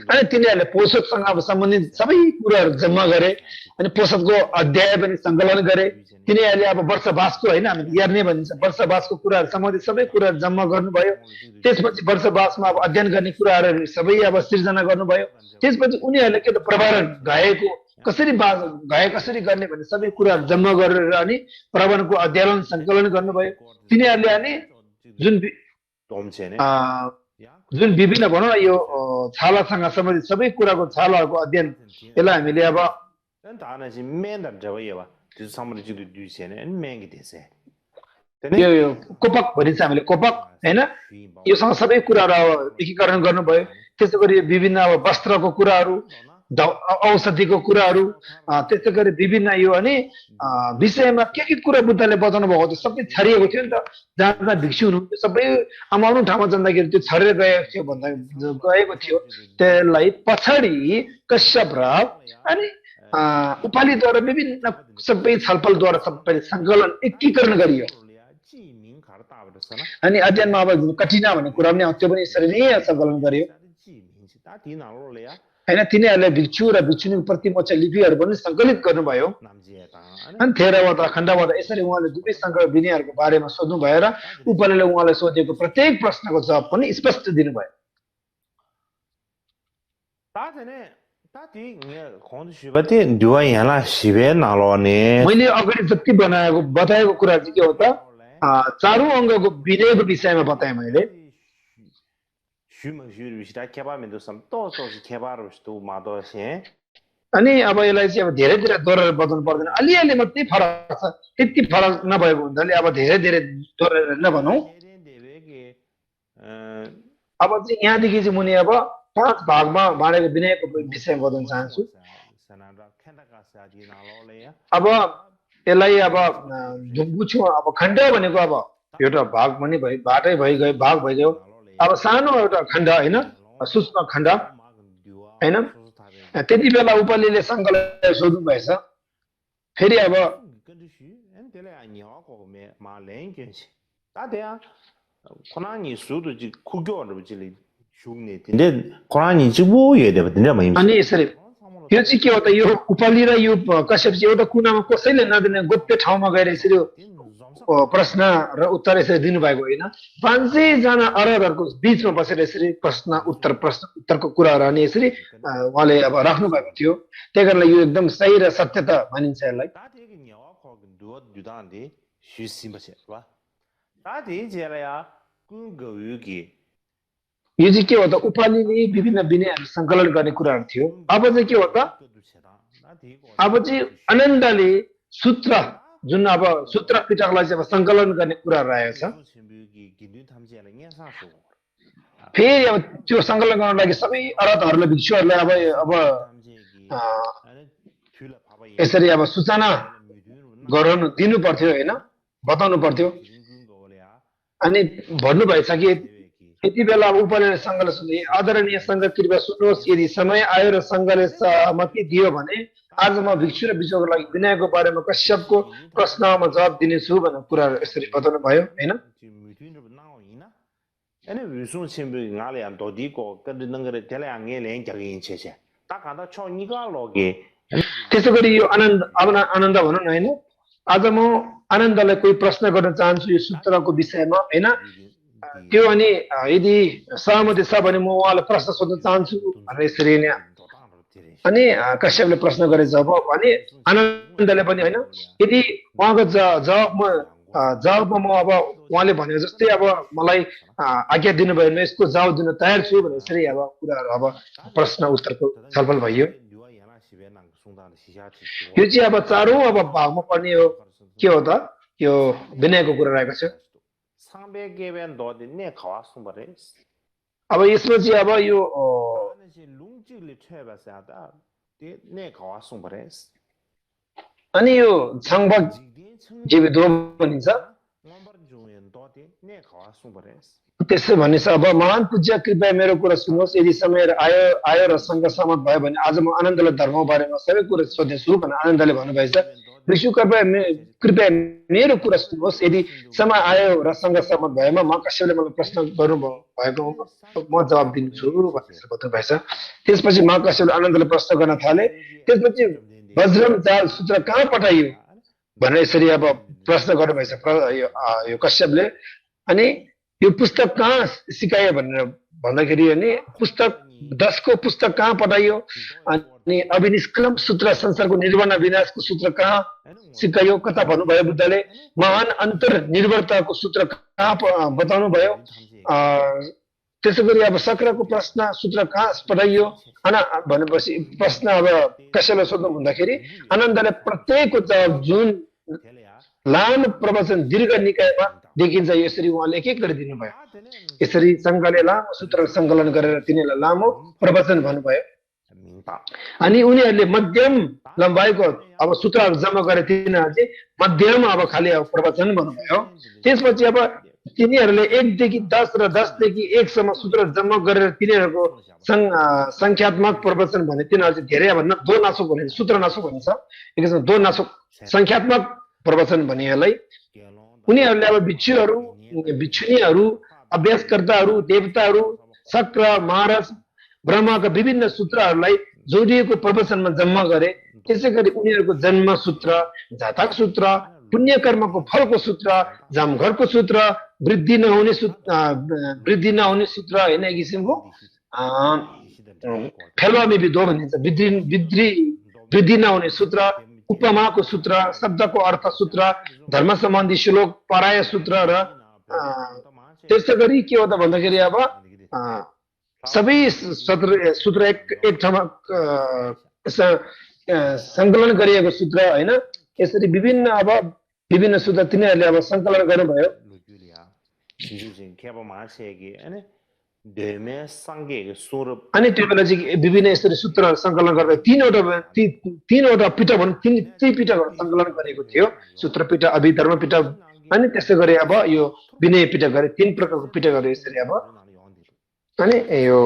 अनि तिनीहरूले पोषकसँग अब सम्बन्धित सबै कुराहरू जम्मा गरे अनि पोषकको अध्याय पनि सङ्कलन गरे तिनीहरूले अब वर्षवासको होइन हामी हेर्ने भनिन्छ वर्षवासको कुराहरू सम्बन्धित सबै कुराहरू जम्मा गर्नुभयो त्यसपछि वर्षवासमा अब अध्ययन गर्ने कुराहरू सबै अब सिर्जना गर्नुभयो त्यसपछि उनीहरूले के त प्रवरण गाएको कसरी गाए कसरी गर्ने भन्ने सबै कुराहरू जम्मा गरेर अनि प्रवरणको अध्ययन सङ्कलन गर्नुभयो तिनीहरूले अनि जुन विभिन्न भनौँ न यो छालासँग सम्बन्धित सबै कुराको छालाहरूको अध्ययन यसलाई हामीले अब यो कोपक भनिन्छ हामीले कोपक होइन योसँग सबै कुराहरू अब एकीकरण गर्नुभयो त्यसै गरी विभिन्न अब वस्त्रको कुराहरू औषधिको कुराहरू त्यसै गरी विभिन्न यो अनि विषयमा के कुरा बुद्धले बताउनु भएको थियो सबै छरिएको थियो नि त जहाँ जहाँ भिक्षु हुनुहुन्थ्यो सबै आमाउनु ठाउँमा जाँदाखेरि त्यो छरेर गएको थियो भन्दा गएको थियो त्यसलाई पछाडि कश्यप र अनि उपालिद्वारा विभिन्न सबै छलफलद्वारा सबै सङ्कलन एकीकरण गरियो अनि अध्ययनमा अब कठिना भन्ने कुरा पनि त्यो पनि यसरी नै सङ्कलन गरियो होइन तिनीहरूले भिक्षु र भिक्षुनीको प्रतिमोक्ष लिपिहरू पनि सङ्कलित गर्नुभयो अनि थेरवाद र खण्डवाद यसरी उहाँले दुवै सङ्कलन विनयहरूको बारेमा सोध्नु भएर उपालिले उहाँलाई सोधेको प्रत्येक प्रश्नको जवाब पनि स्पष्ट दिनुभयो मैले अगाडि जति बताएको कुरा चाहिँ के हो त चारौं अङ्गको विनयको विषयमा बताएँ मैले अनि अब यसलाई चाहिँ अब धेरै धेरै दोहोऱ्याएर बताउनु पर्दैन अलिअलि मात्रै फरक छ त्यति फरक नभएको हुनाले अब धेरै धेरै दोहोऱ्याएर नभनौँ अब चाहिँ यहाँदेखि चाहिँ मुनि अब 5 भागमा बाँडेको विनयको विषयमा बताउन चाहन्छु अब यसलाई अब बुझ्छु अब खण्ड भनेको अब एउटा भाग पनि बाटै भइगयो भाग भइगयो अब सानो एउटा खण्ड होइन सूक्ष्म खण्ड होइन त्यति बेला उपालिले सङ्कलन सोध्नु भएछ फेरि अब अनि यसरी यो चाहिँ के हो त यो उपालि र यो कश्यप चाहिँ एउटा कुनामा कसैले नदिने गोप्य ठाउँमा गएर यसरी प्रश्न र उत्तर यसरी दिनुभएको होइन 500 जना अरबहरूको बीचमा बसेर यसरी प्रश्न उत्तरको कुराहरू अनि यसरी उहाँले अब राख्नु भएको थियो त्यही कारणले यो एकदम सही र सत्यता मानिन्छ यसलाई यो चाहिँ के हो त उपालिले विभिन्न विनयहरू सङ्कलन गर्ने कुराहरू थियो अब चाहिँ के हो त अब चाहिँ आनन्दले सूत्र जुन अब सूत्र पिटकलाई चाहिँ अब सङ्कलन गर्ने कुराहरू आएको छ फेरि अब त्यो सङ्कलन गर्नको लागि सबै अरहतहरूलाई भिक्षुहरूलाई अब यसरी अब सूचना गराउनु दिनु पर्थ्यो होइन बताउनु पर्थ्यो अनि भन्नुभएछ कि यति बेला अब उपालिले सङ्घले सुने आदरणीय सङ्घ कृपया सुन्नुहोस् यदि समय आयो र सङ्घले सहमति दियो भने आज म भिक्षु र भिक्षुको लागि विनयको बारेमा कश्यपको प्रश्नमा जवाब दिनेछु भन्ने कुराहरू यसरी बताउनु भयो होइन त्यसै गरी यो आनन्द भनौँ न होइन आज म आनन्दलाई कोही प्रश्न गर्न चाहन्छु यो सूत्रको विषयमा होइन त्यो अनि यदि सहमति छ भने म उहाँलाई प्रश्न सोध्न चाहन्छु भनेर यसरी नै अनि कश्यपले प्रश्न गरे जब अनि आनन्दले पनि होइन यदि उहाँको जवाबमा म अब उहाँले भने जस्तै अब मलाई आज्ञा दिनुभयो भने यसको जवाब दिन तयार छु भने यसरी अब कुराहरू अब प्रश्न उत्तरको छलफल भयो यो चाहिँ अब चारौं अब भागमा पर्ने हो के हो त यो विनयको कुरा रहेको छ अब यसमा चाहिँ अब यो अनि यो जीव दो भनिन्छ त्यसो भनेपछि अब महान पूज्य कृपया मेरो कुरा सुन्नुहोस् यदि समय आयो आयो र सँग सहमत भयो भने आज म आनन्दले धर्म बारेमा सबै कुरा सोध्नेछु भनेर आनन्दले भन्नुभएछ विशु कृपया मेरो कुरा सुन्नुहोस् यदि समय आयो र सँग सहमत भएमा म कसैले मलाई प्रश्न गर्नु भएको म जवाब दिन्छु भनेर भन्नुभएछ त्यसपछि म कसैले आनन्दले प्रश्न गर्न थाले त्यसपछि वज्रम जाल सूत्र कहाँ पठाइयो भनेर यसरी अब प्रश्न गर्नुभएछ यो कश्यपले अनि यो पुस्तक कहाँ सिकायो भनेर भन्दाखेरि अनि पुस्तक 10 को पुस्तक कहाँ पठाइयो अनि अभिनिष्क्लम सूत्र संसारको निर्वाण विनाशको सूत्र कहाँ सिकायो कता भन्नुभयो बुद्धले महान अन्तर निर्भरताको सूत्र कहाँ बताउनु भयो त्यसैगरी अब सक्राको प्रश्न सूत्र कहाँ पठाइयो भनेपछि प्रश्न अब कसैलाई सोध्नु भन्दाखेरि आनन्दले प्रत्येकको जवाब जुन लामो प्रवचन दीर्घ निकायमा देखिन्छ यसरी उहाँले एक गरी दिनुभयो यसरी शङ्करले लामो सूत्र सङ्कलन गरेर तिनीलाई लामो प्रवचन भन्नुभयो अनि उनीहरूले मध्यम लम्बाइको अब सूत्रहरू जम्मा गरे तिनीहरूले मध्यम अब खाली अब प्रवचन भन्नुभयो त्यसपछि अब तिनीहरूले 1 देखि 10 र 10 देखि 1 सम्म सूत्र जम्मा गरेर तिनीहरूको संख्यात्मक प्रवचन भने तिनीहरूले धेरै अब दो नासो भनिन्छ सूत्र नासो भनिन्छ एकजना दो नासो संख्यात्मक प्रवचन भनिएलाई उनीहरूले अब भिक्षुनीहरू अभ्यासकर्ताहरू देवताहरू शक्र महाराज ब्रह्माका विभिन्न सूत्रहरूलाई जोडिएको प्रवचनमा जम्मा गरे त्यसै गरी उनीहरूको जन्म सूत्र जातक सूत्र पुण्य कर्मको फलको सूत्र जामघरको सूत्र वृद्धि नहुने सूत्र हैन एक किसिमको फेलवामी विधो भनिन्छ वृद्धि नहुने सूत्र उपमाको सूत्र शब्दको अर्थ सूत्र धर्म सम्बन्धी श्लोक पराय सूत्र र त्यसै गरी के हो त भन्दाखेरि अब सबै सूत्र एक ठाउँमा सङ्कलन गरिएको सूत्र हैन यसरी विभिन्न सूत्र तिनीहरूले अब सङ्कलन गर्नुभयो अनि त्यो बेला चाहिँ विभिन्न यसरी सूत्रहरू सङ्कलन गर्दा तीनवटा पिठ त्रिपिटकहरू सङ्कलन गरेको थियो सूत्र पिठ अभिधर्म पिठ अनि त्यसै गरी अब यो विनय पिठ गरे 3 प्रकारको पिठहरू यसरी अब अनि यो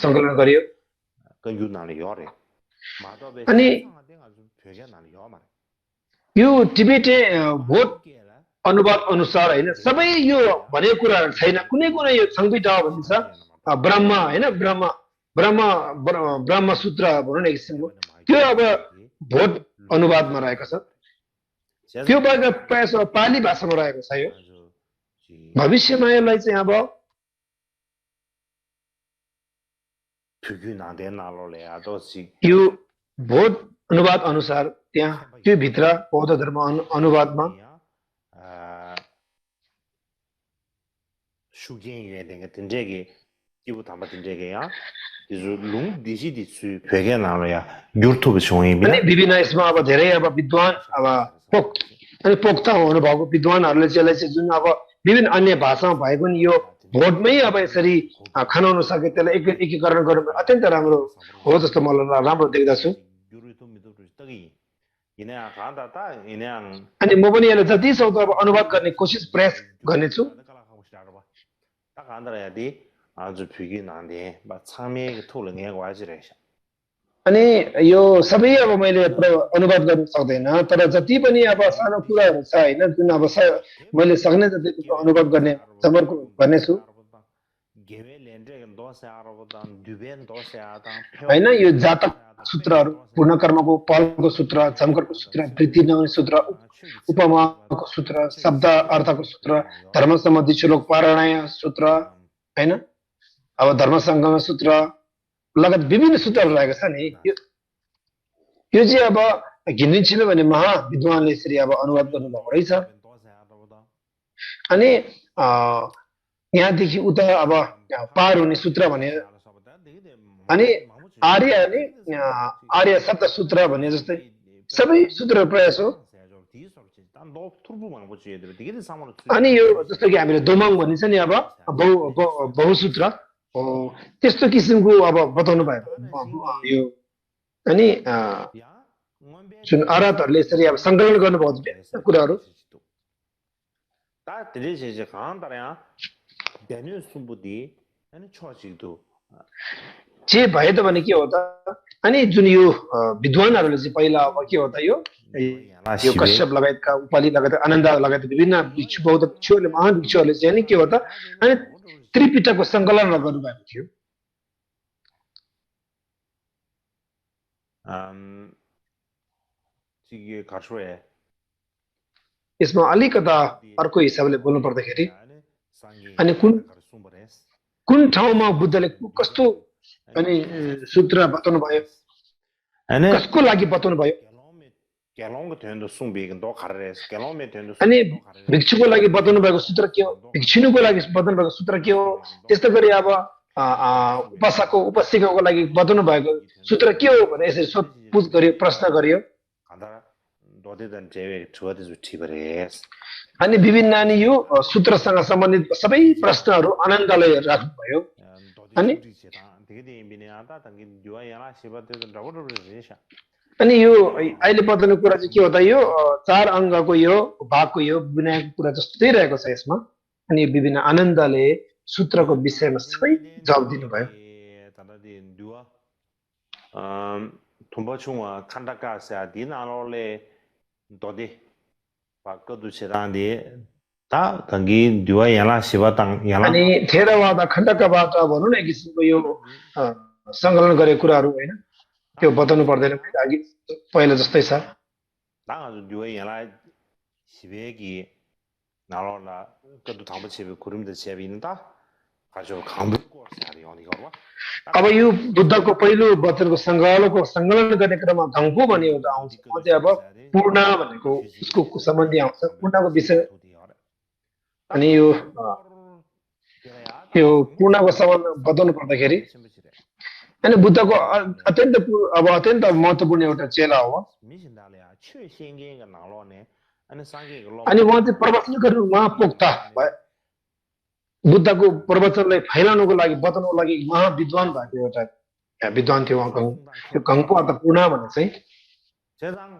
सङ्कलन गरियो अनि यो टिबेटे भोट अनुवाद अनुसार हैन सबै यो भनेको कुराहरु छैन कुनै यो संहिता भनिन्छ ब्रह्म हैन ब्रह्म सूत्र भनौं न एक किसिमको त्यो अब भोट अनुवादमा रहेको छ त्यो बाहेक प्राय पाली भाषामा रहेको छ यो भविष्यमा यसलाई चाहिँ अब यो भोट अनुवाद अनुसार त्यहाँ त्यो भित्र बौद्ध धर्म अनुवादमा अनि विभिन्न यसमा अब धेरै अब विद्वान अब पोख्ता हुनु भएको विद्वानहरूले चाहिँ यसलाई जुन अब विभिन्न अन्य भाषामा भएको नि यो भोटमै अब यसरी खनाउन सके त्यसलाई एकीकरण गर्नु अत्यन्त राम्रो हो जस्तो मलाई राम्रो देख्दछु अनि म पनि यसलाई जति सक्दो अब अनुवाद गर्ने कोसिस प्रयास गर्नेछु अनि यो सबै अब मैले अनुवाद गर्न सक्दैन तर जति पनि अब सानो कुराहरू छ हैन जुन अब मैले सक्ने जति अनुवाद गर्ने समर्पण गर्नेछु हैन यो जातक सूत्रहरू पूर्ण कर्मको फलको सूत्र जमकरको सूत्र वृद्धि नहुने सूत्र उपमाको सूत्र शब्द अर्थको सूत्र धर्म सम्बन्धी श्लोक पारायण सूत्र हैन अब धर्म संगम सूत्र लगायत विभिन्न सूत्रहरू रहेको छ नि यो चाहिँ अब घिमिन्छिन भने महा विद्वानले यसरी अब अनुवाद गर्नुभएको रहेछ अनि यहाँदेखि उता अब पार हुने सूत्र भने अनि आर्य शब्द सूत्र भने जस्तै सबै सूत्र प्रयास हो अनि यो जस्तो कि हामीले दोमाङ भनिन्छ नि अब बहुसूत्र त्यस्तो किसिमको अब बताउनु भएको यो अनि जुन अरहतहरूले यसरी अब सङ्कलन गर्नुभएको कुराहरू
다 들으시지 간다냐 대뉴 숨부디 아니 초식도
जे भए त भने के हो त अनि जुन यो विद्वानहरूले चाहिँ पहिला अब के हो त यो कश्यप लगायतका उपाली लगायत आनन्द लगायत विभिन्न भिक्षु बौद्ध भिक्षुहरूले महान भिक्षुहरूले चाहिँ नि के हो त अनि त्रिपिटकको सङ्कलन गर्नुभएको थियो
지게 가쇼에
यसमा अलिकता अर्को हिसाबले बोल्नु पर्दाखेरि अनि कुन ठाउँमा बुद्धले कस्तो अनि सूत्र बताउनु भयो
아니
कसको लागि बताउनु भयो
gelong tendu sumbi ndo khares gelong tendu
अनि भिक्षुको लागि बताउनु भएको सूत्र के हो भिक्षुनुको लागि बताउनु भएको सूत्र के हो त्यस्तै गरी अब उपासकको उपासिकाको लागि बताउनु भएको सूत्र के हो भने यसरी सोधपुछ गरियो प्रश्न गरियो
간다 너데던 제외 주어도 티버레스
अनि विभिन्न अनि यो सूत्रसँग सम्बन्धित सबै प्रश्नहरू आनन्दले राख्नुभयो अनि
되게 임비네하다 당기 유아야나 시바데도 라고르르제샤
अनि यो अहिले बताउने कुरा चाहिँ के हो त यो चार अङ्गको यो भागको यो विनायकको कुरा जस्तै रहेको छ यसमा अनि विभिन्न आनन्दले सूत्रको विषयमा सबै जवाब दिनुभयो
다다디 듀아 톰바충와 칸다카사 디나로레 도디 바꿔도 세단디 다 당기 듀아야나 시바당 야나
अनि थेरवाद खण्डकवाद भनौँ न एक किसिमको यो सङ्कलन गरेको कुराहरू होइन त्यो बताउनु पर्दैन अघि पहिला जस्तै छ
나가도 듀아야나 시베기 나로라 그도 담보 집에 구름들 집에 있는다 가지고 강불고 사리 어디 가봐
अब यो बुद्धको पहिलो वचनको सङ्कलन गर्ने क्रममा धम्पो भन्ने एउटा आउँछ अझ अब पूर्ण भनेको उसको सम्बन्धी आउँछ पूर्णको विषय अनि यो पूर्णको सम्बन्ध बताउनु पर्दाखेरि अनि बुद्धको अत्यन्त महत्त्वपूर्ण एउटा चेला हो
미신달이야 최신경의 나로네 아니 상계가
अनि उहाँ चाहिँ प्रवचन गर्नु महापोक्ता भयो बुद्धको प्रवचनलाई फैलाउनुको लागि बताउनुको लागि महाविद्वान भएको एउटा विद्वान थियो उहाँ त्यो गङ्पो अथवा पूर्ण भन्ने चाहिँ
세상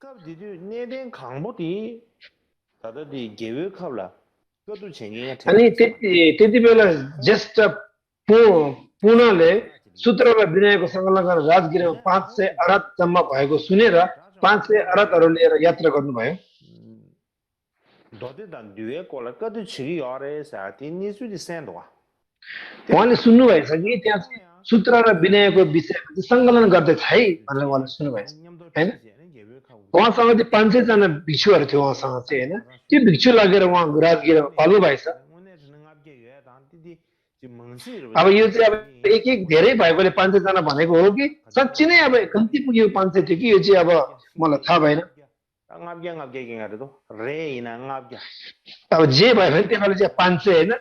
cấp 내된 강보디 다들이 계획하라 그것도 챙겨야 돼
अनि त्यति बेला ज्येष्ठ पूर्णले सूत्र र विनयको सङ्कलन गरेर राजगिरीमा 500 अरहत जम्मा भएको सुनेर 500 अरहतहरू लिएर यात्रा गर्नुभयो
너희들 뒤에 꼴라 그것도 지기 아래서 니수지 센도와
उहाँले सुन्नुभएछ कि त्यहाँ चाहिँ सूत्र र विनयको विषयमा चाहिँ सङ्कलन गर्दैछ है भनेर उहाँले सुन्नुभएछ होइन उहाँसँग चाहिँ 500 जना भिक्षुहरू थियो उहाँसँग चाहिँ होइन त्यो भिक्षु लगेर उहाँ राजगिरीमा पाल्नु भएछ अब यो चाहिँ अब एक धेरै भएकोले 500 जना भनेको हो कि साँच्ची नै अब कम्ती पुग्यो 500 थियो कि यो चाहिँ अब मलाई थाहा भएन
ngabge रेइना ngabge
अब जे भयो भने त्यो बेला चाहिँ 500 होइन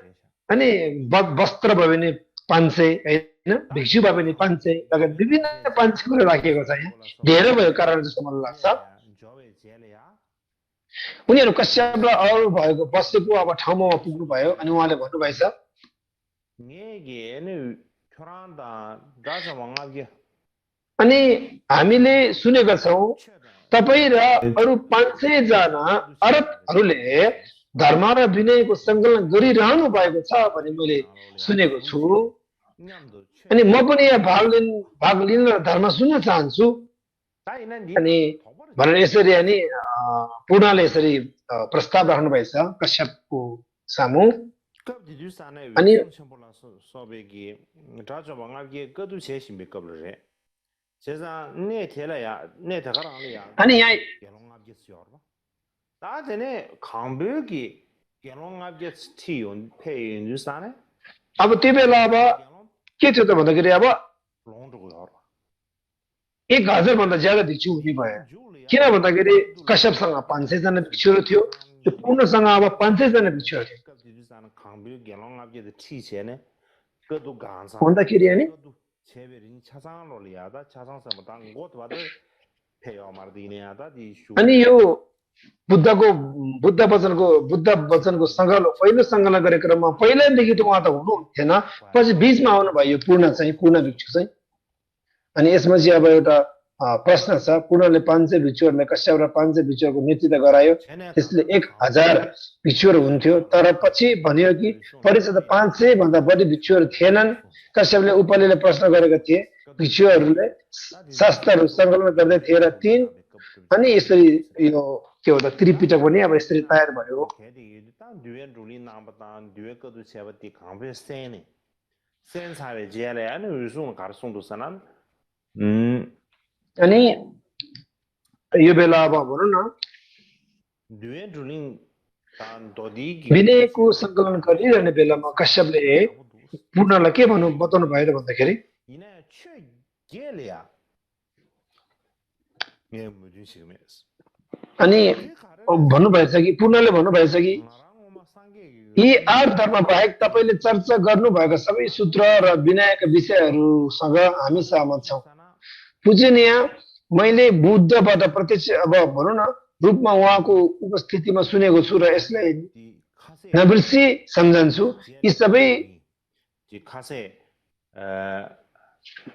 अनि वस्त्र भयो भने 500 होइन भिक्षु भयो भने 500 लगायत विभिन्न 500 कुरा राखिएको छ यहाँ धेरै भयो कारण जस्तो मलाई लाग्छ उनीहरू कश्यप र अरू भएको बसेको अब ठाउँमा पुग्नु भयो अनि उहाँले भन्नुभएछ अनि हामीले सुनेका छौँ तपाईँ र अरू 500 जना अरबहरूले धर्म र विनयको सङ्कलन गरिरहनु भएको छ भने मैले सुनेको छु अनि म पनि यहाँ भाग लिन र धर्म सुन्न चाहन्छु अनि भनेर यसरी अनि पूर्णले यसरी प्रस्ताव राख्नु भएछ कश्यपको सामु अनि अनि यहाँ
나한테는 강벽이 개롱압게 티온 페인 주사네
अब त्यो बेला अब के थियो त भन्दाखेरि अब
롱도고 알아
1000 भन्दा ज्यादा भिक्षु हुने भयो किन भन्दाखेरि कश्यपसँग 500 जना भिक्षुहरू थियो त्यो पूर्णसँग अब 500 जना भिक्षुहरू थियो
강벽 개롱압게 티체네 그도 간사
भन्दाखेरि अनि
체베린 차상로리아다 차상서뭐 당 곳바들 페요 마르디네아다 디슈
अनि यो बुद्ध वचनको सङ्कलन पहिलो सङ्कलन गरेको क्रममा पहिल्यैदेखि त उहाँ त हुनुहुन्थेन पछि बिचमा आउनु भयो पूर्ण भिक्षु चाहिँ अनि यसमा चाहिँ अब एउटा प्रश्न छ पूर्णले 500 भिक्षुहरूलाई कश्यप र 500 भिक्षुहरूको नेतृत्व गरायो त्यसले 1000 भिक्षुहरू हुन्थ्यो तर पछि भन्यो कि परिषद 500 भन्दा बढी भिक्षुहरू थिएनन् कश्यपले उपलेले प्रश्न गरेका थिए भिक्षुहरूले शास्त्रहरू सङ्कलन गर्दै थिए र 3 अनि यसरी यो के हो त त्रिपिटक पनि अब यसरी तयार भयो अनि यो बेला अब भनौँ न विनयको सङ्कलन गरिरहने बेलामा कश्यपले पूर्णलाई के बताउनु भयो त भन्दाखेरि अनि भन्नुभएछ कि पूर्णले भन्नुभएछ कि यी 8 धर्म बाहेक तपाईले चर्चा गर्नुभएको सबै सूत्र र विनयका विषयहरूसँग हामी सहमत छौँ पूजनीय मैले बुद्धबाट प्रत्यक्ष अब भनौँ न रूपमा उहाँको उपस्थितिमा सुनेको छु र यसलाई नबिर्सी सम्झन्छु यी सबै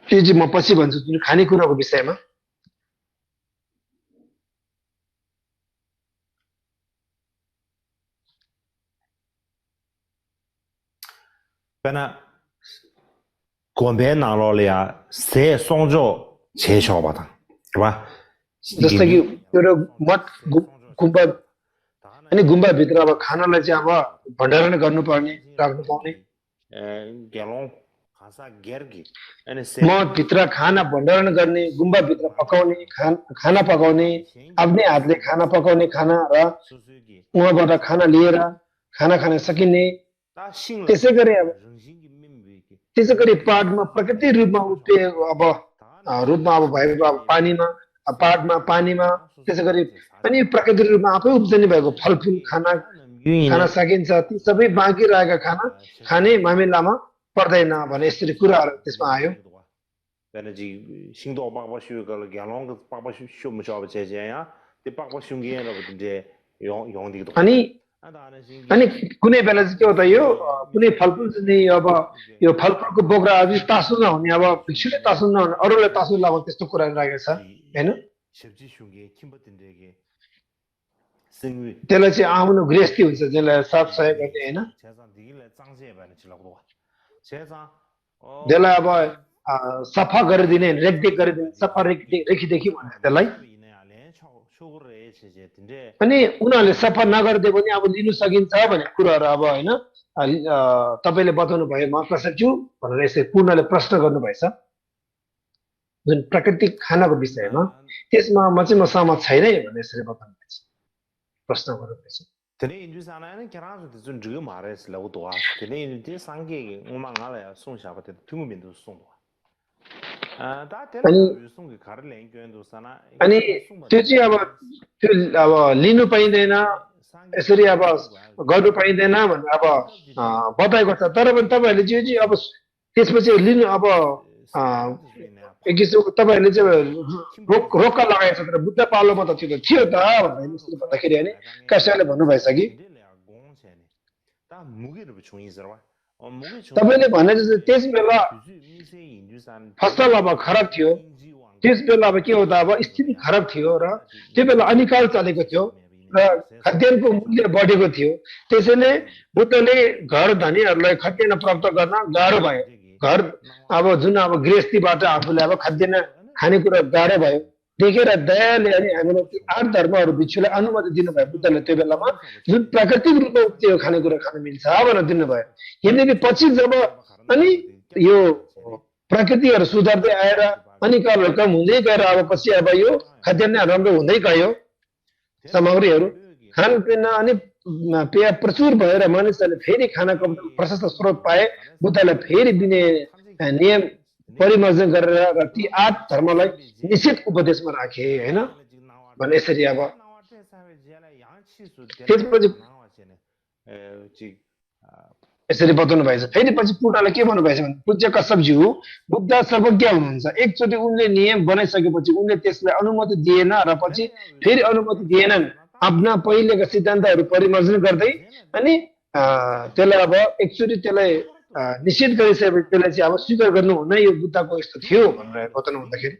त्यो चाहिँ म पछि भन्छु जुन खानेकुराको विषयमा जस्तो कि एउटा मठ गुम्बा अनि गुम्बाभित्र अब खानालाई चाहिँ अब भण्डारण गर्नुपर्ने राख्नु पाउने मठभित्र खाना भण्डारण गर्ने गुम्बाभित्र पकाउने खाना पकाउने आफ्नै हातले खाना पकाउने खाना र उहाँबाट खाना लिएर खाना खान सकिने त्यसै गरी पाठमा प्रकृति रूपमा उठ्यो अब भएको अब पानीमा पाठमा पानीमा त्यसै गरी अनि प्रकृति रूपमा आफै उब्जनी भएको फलफुल खाना सकिन्छ ती सबै बाँकी रहेका खाना खाने मामिलामा पर्दैन भने यसरी कुराहरू त्यसमा आयो अनि कुनै बेला चाहिँ के हो त यो कुनै फलफुल चाहिँ अब यो फलफुलको बोक्रा अझै तासु नहुने अब भिक्षुले तासु नहुने अरूले तासु लाउने त्यस्तो कुरा राखेको छ हैन त्यसलाई चाहिँ आउनु गृहस्थी हुन्छ जसलाई साथ सहयोग गर्ने हैन त्यसलाई अब सफा गरिदिने रेखदेख गरिदिने सफा रेखीदेखि भने त्यसलाई अनि उनीहरूले सफा नगरिदिए पनि अब लिनु सकिन्छ भन्ने कुराहरू अब होइन तपाईँले बताउनु भयो म कसैछु भनेर यसरी पूर्णले प्रश्न गर्नुभएछ जुन प्राकृतिक खानाको विषयमा त्यसमा म सहमत छैन भनेर यसरी बताउनु भएछ प्रश्न गर्नुभएछ अनि त्यो चाहिँ अब लिनु पाइँदैन यसरी अब गर्नु पाइँदैन भनेर अब बताएको छ तर पनि तपाईँहरूले चाहिँ अब त्यसपछि लिनु अब एक किसिमको तपाईँहरूले चाहिँ रोक्का लगाएको छ तर बुद्ध पालोमा त त्यो थियो त भनेर भन्दाखेरि होइन कश्यपले भन्नुभएछ कि तपाईँले भने जस्तो त्यस बेला फसल अब खराब थियो त्यस बेला अब के हो त अब स्थिति खराब थियो र त्यो बेला अनिकाल चलेको थियो र खाद्यान्नको मूल्य बढेको थियो त्यसैले बुद्धले घर धनीहरूलाई खाद्यान्न प्राप्त गर्न गाह्रो भयो घर अब जुन अब गृहस्थीबाट आफूले अब खाद्यान्न खानेकुरा गाह्रो भयो देखेर दयाले अनि हामीलाई 8 धर्महरू भिक्षुलाई अनुमति दिनुभयो बुद्धले त्यो बेलामा जुन प्राकृतिक रूपमा त्यो खानेकुरा खान मिल्छ भनेर दिनुभयो यद्यपि पछि जब अनि यो प्रकृतिहरू सुधार्दै आएर अनिकालहरू कम हुँदै गएर अब पछि अब यो खाद्यान्न राम्रो हुँदै गयो सामग्रीहरू खानपिन अनि पेय प्रचुर भएर मानिसहरूले फेरि खानाको प्रशस्त स्रोत पाए बुद्धले फेरि दिने नियम परिमार्जन गरेर र ती 8 धर्मलाई निषेध उपदेशमा राखे हैन भने यसरी अब त्यसपछि यसरी बताउनु भएछ फेरि पछि पुटाले के भन्नुभएछ भने पूज्य कश्यपज्यू बुद्ध सर्वज्ञ हुनुहुन्छ एकचोटि उनले नियम बनाइसकेपछि उनले त्यसलाई अनुमति दिएन र पछि फेरि अनुमति दिएनन् आफ्ना पहिलेका सिद्धान्तहरू परिमार्जन गर्दै अनि त्यसलाई अब एकचोटि त्यसलाई निषेध गरिसकेपछि त्यसलाई चाहिँ अब स्वीकार गर्नु हुन यो बुद्धको यस्तो थियो भनेर बताउनु हुँदाखेरि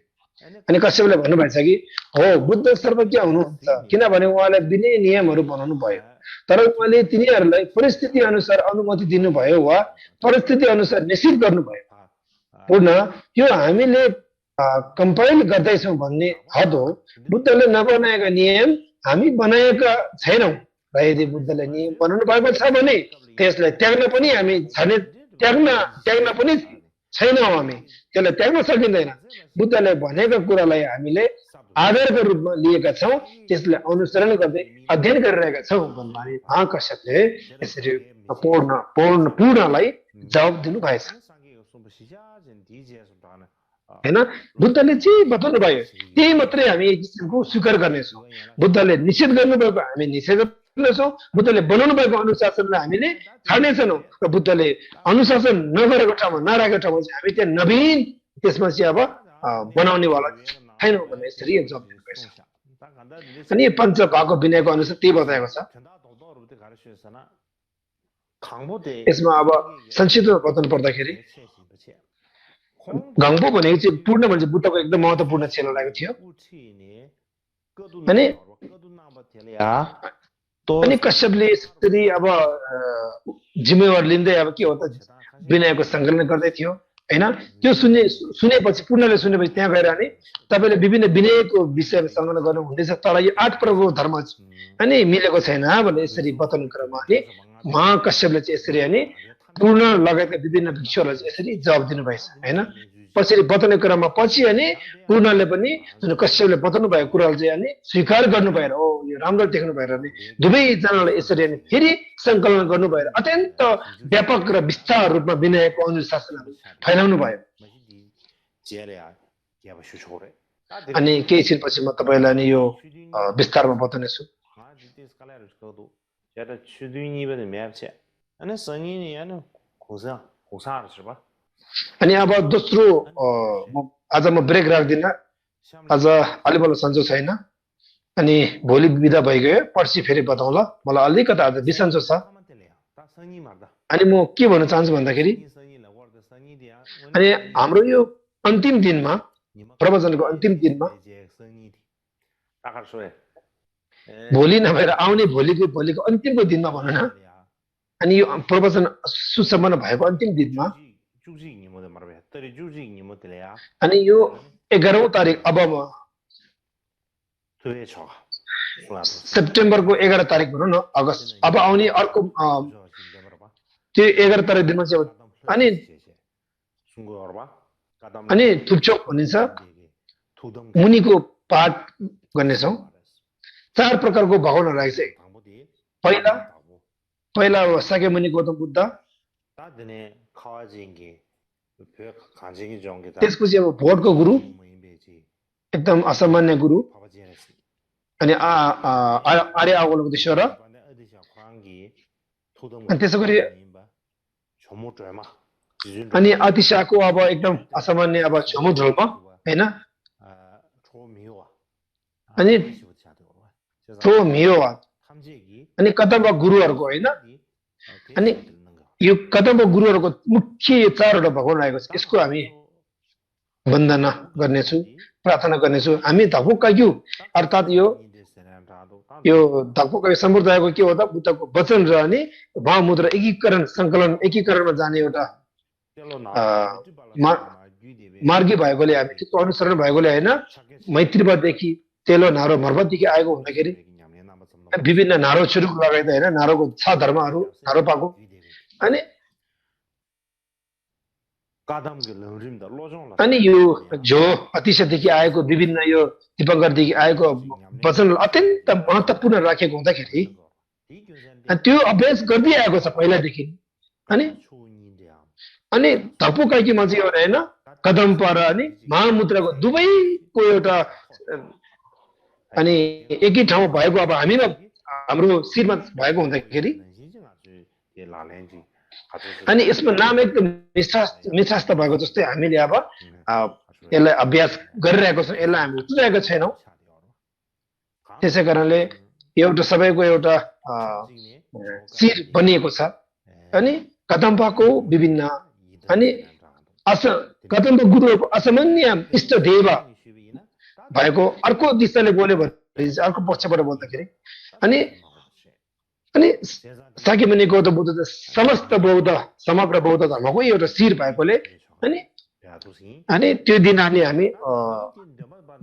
अनि कश्यपले भन्नुभएको छ कि हो बुद्ध सर्वज्ञ हुनुहुन्छ किनभने उहाँले विनय नियमहरू बनाउनु भयो तर उहाँले तिनीहरूलाई परिस्थिति अनुसार अनुमति दिनुभयो वा परिस्थिति अनुसार निश्चित गर्नुभयो पूर्ण यो हामीले कम्पाइल गर्दैछौँ भन्ने हद हो बुद्धले नबनाएका नियम हामी बनाएका छैनौँ र यदि बुद्धले नियम बनाउनु भएको छ भने त्यसलाई त्याग्न पनि हामी त्याग्न पनि छैनौँ हामी त्यसलाई त्याग्न सकिँदैन बुद्धले भनेका कुरालाई हामीले आधारको रूपमा लिएका छौँ त्यसलाई अनुसरण गर्दै अध्ययन गरिरहेका छौँ भन्नाले महाकश्यपले यसरी पूर्णलाई जवाब दिनुभएछ हैन बुद्धले जे बताउनु भयो त्यही मात्रै हामी एक किसिमको स्वीकार गर्नेछौँ बुद्धले निषेध गर्नुभएको हामी निषेध गर्नेछौँ बुद्धले बनाउनु भएको अनुशासनलाई हामीले छाड्नेछौँ र बुद्धले अनुशासन नगरेको ठाउँमा नराखेको ठाउँमा चाहिँ हामी त्यहाँ नवीन त्यसमा चाहिँ अब बनाउनेवाला छैनौँ भन्ने यसरी जवाब दिनुभएछ अनि पञ्च भागको विनयको अनुसार त्यही बताएको छ यसमा अब संक्षिप्तमा बताउनु पर्दाखेरि गाङ्पो भनेको चाहिँ पूर्ण भने बुद्धको एकदम महत्त्वपूर्ण चेला लागेको थियो अनि कश्यपले यसरी अब जिम्मेवार लिँदै अब के हो त विनयको सङ्कलन गर्दै थियो हैन त्यो सुनेपछि पूर्णले सुनेपछि त्यहाँ गएर अनि तपाईँले विभिन्न विनयको विषयमा सङ्कलन गर्नु हुँदैछ तर यो 8 प्रकारको धर्म अनि मिलेको छैन भने यसरी बताउनु क्रममा अनि महाकश्यपले चाहिँ यसरी अनि पूर्ण लगायतका विभिन्न भिक्षुहरूलाई चाहिँ यसरी जवाब दिनुभएछ हैन पछि बताउने क्रममा पछि अनि पूर्णले पनि जुन कश्यपले बताउनु भएको कुरालाई चाहिँ अनि स्वीकार गर्नु भएर ओ यो राम्रो देख्नु भएर अनि दुवैजनालाई यसरी अनि फेरि सङ्कलन गर्नु भएर अत्यन्त व्यापक र विस्तार रूपमा विनयको अनुशासनहरू फैलाउनु भयो अनि केही छिनपछि म तपाईँलाई अनि यो विस्तारमा बताउने छु अनि अब दोस्रो आज म ब्रेक राख्दिनँ आज अलिबल्ल सन्चो छैन अनि भोलि बिदा भइगयो पर्सि फेरि बताउँला मलाई अलिकति आज बिसन्चो छ अनि म के भन्न चाहन्छु भन्दाखेरि अनि हाम्रो यो अन्तिम दिनमा प्रवचनको अन्तिम दिनमा भोलि नभएर आउने भोलिको अन्तिमको दिनमा भनौँ न अनि यो प्रवचन सुसम्पन्न भएको अन्तिम दिनमा अनि यो 11औं तारिक अब सेप्टेम्बरको 11 तारिक भनौँ न अगस्त अब आउने अर्को त्यो 11 तारिक दिनमा चाहिँ अनि थुप्चोक भनिन्छ मुनिको पाठ गर्नेछौँ 4 प्रकारको भगवान रहेको छ पहिला साके मुनि गौतम बुद्ध त्यसपछि अब भोटको गुरु एकदम असामान्य गुरु अनि आर्य अवलोकनेश्वर अनि त्यसै गरी अनि अतिशाको अब एकदम असामान्य अब झमु झोल्मा हैन अनि थो मियोवा अनि कदम्ब गुरुहरूको हैन अनि यो कदम्ब गुरुहरूको मुख्य 4वटा भगवान रहेको छ यसको हामी वन्दना गर्नेछु प्रार्थना गर्नेछु हामी धक्पकायु अर्थात् यो धक्पकायु सम्प्रदायको के हो त बुद्धको वचन र अनि महामुद्रा एकीकरणमा जाने एउटा मार्गी भएकोले हामी त्यसको अनुसरण भएकोले हैन मैत्रीवाददेखि तेलो नारो मर्मतदेखि आएको हुँदाखेरि विभिन्न नारो सुरु लगाइदा हैन नारोको 6 धर्महरू नारोपाको अनि यो जो अतिशयदेखि आएको विभिन्न यो दिपङ्करदेखि आएको वचन अत्यन्त महत्त्वपूर्ण राखेको हुँदाखेरि त्यो अभ्यास गर्दै आएको छ पहिलादेखि अनि धप्पुकाइकीमा चाहिँ एउटा हैन कदम्ब र अनि महामुद्राको दुवैको एउटा अनि एकै ठाउँ भएको अब हामीमा हाम्रो शिरमा भएको हुँदाखेरि अनि यसमा नाम एकदम मिथास्त भएको जस्तै हामीले अब यसलाई अभ्यास गरिरहेको छौँ यसलाई हामी उठाएको छैनौँ त्यसै कारणले एउटा सबैको एउटा शिर बनिएको छ अनि कदम्बको विभिन्न अनि कदम्ब गुरुहरूको असामान्य इष्ट देव भएको अर्को दिशाले बोल्यो भने अर्को पक्षबाट बोल्दाखेरि अनि अनि साकी मुनि गौतम बुद्ध त समस्त बौद्ध समग्र बौद्ध धर्मको एउटा शिर भएकोले अनि अनि त्यो दिन हामी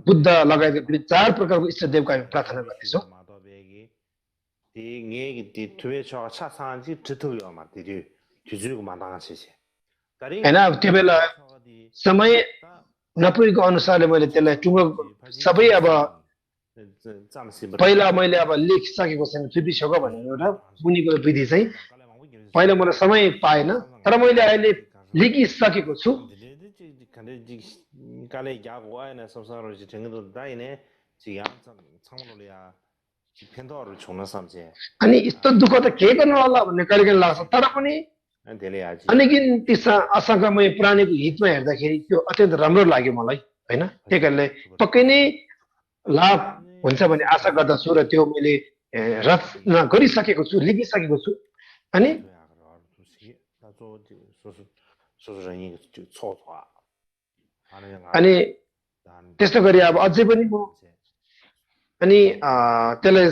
बुद्ध लगायत पनि 4 प्रकारको इष्ट देवको हामी प्रार्थना गर्छौं हैन अब त्यो बेला समय नपुगेको अनुसारले मैले त्यसलाई टुङ्गो सबै अब पहिला मैले अब लेखिसकेको छैन चुपिसक्यो भन्ने एउटा मुनिको विधि चाहिँ पहिला मलाई समय पाएन तर मैले अहिले लेखिसकेको छु अनि यस्तो दुःख त के गर्नु होला भन्ने कहिलेकाहीँ लाग्छ तर पनि अनिगिन्ती असङ्ख्यमय प्राणीको हितमा हेर्दाखेरि त्यो अत्यन्त राम्रो लाग्यो मलाई हैन त्यही कारणले पक्कै नै लाभ हुन्छ भन्ने आशा गर्दछु र त्यो मैले रचना गरिसकेको छु लेखिसकेको छु अनि अनि त्यस्तो गरी अब अझै पनि म अनि त्यसलाई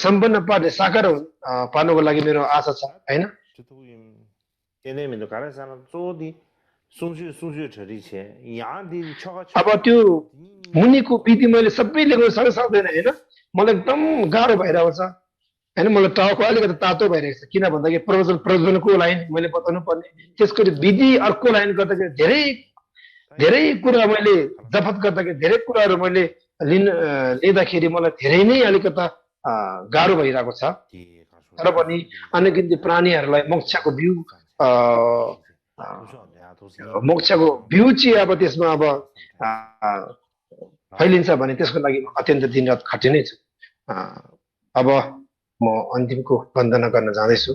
सम्पन्न पार्ने साकार पार्नुको लागि मेरो आशा छ हैन अब त्यो मुनिको विधि मैले सबै लेख्न सक्दैन हैन मलाई एकदम गाह्रो भइरहेको छ हैन मलाई टाउको अलिकति तातो भइरहेको छ किन भन्दाखेरि प्रयोजनको लाइन मैले बताउनु पर्ने त्यसको विधि अर्को लाइन गर्दाखेरि धेरै कुरा मैले जफत गर्दाखेरि धेरै कुराहरू मैले लिँदाखेरि मलाई धेरै नै अलिकता गाह्रो भइरहेको छ तर पनि अनगिन्ती प्राणीहरूलाई मोक्षको भ्यू चाहिँ अब त्यसमा अब फैलिन्छ भने त्यसको लागि अत्यन्त दिनरात खटिनै छु अब म अन्तिमको वन्दना गर्न जाँदैछु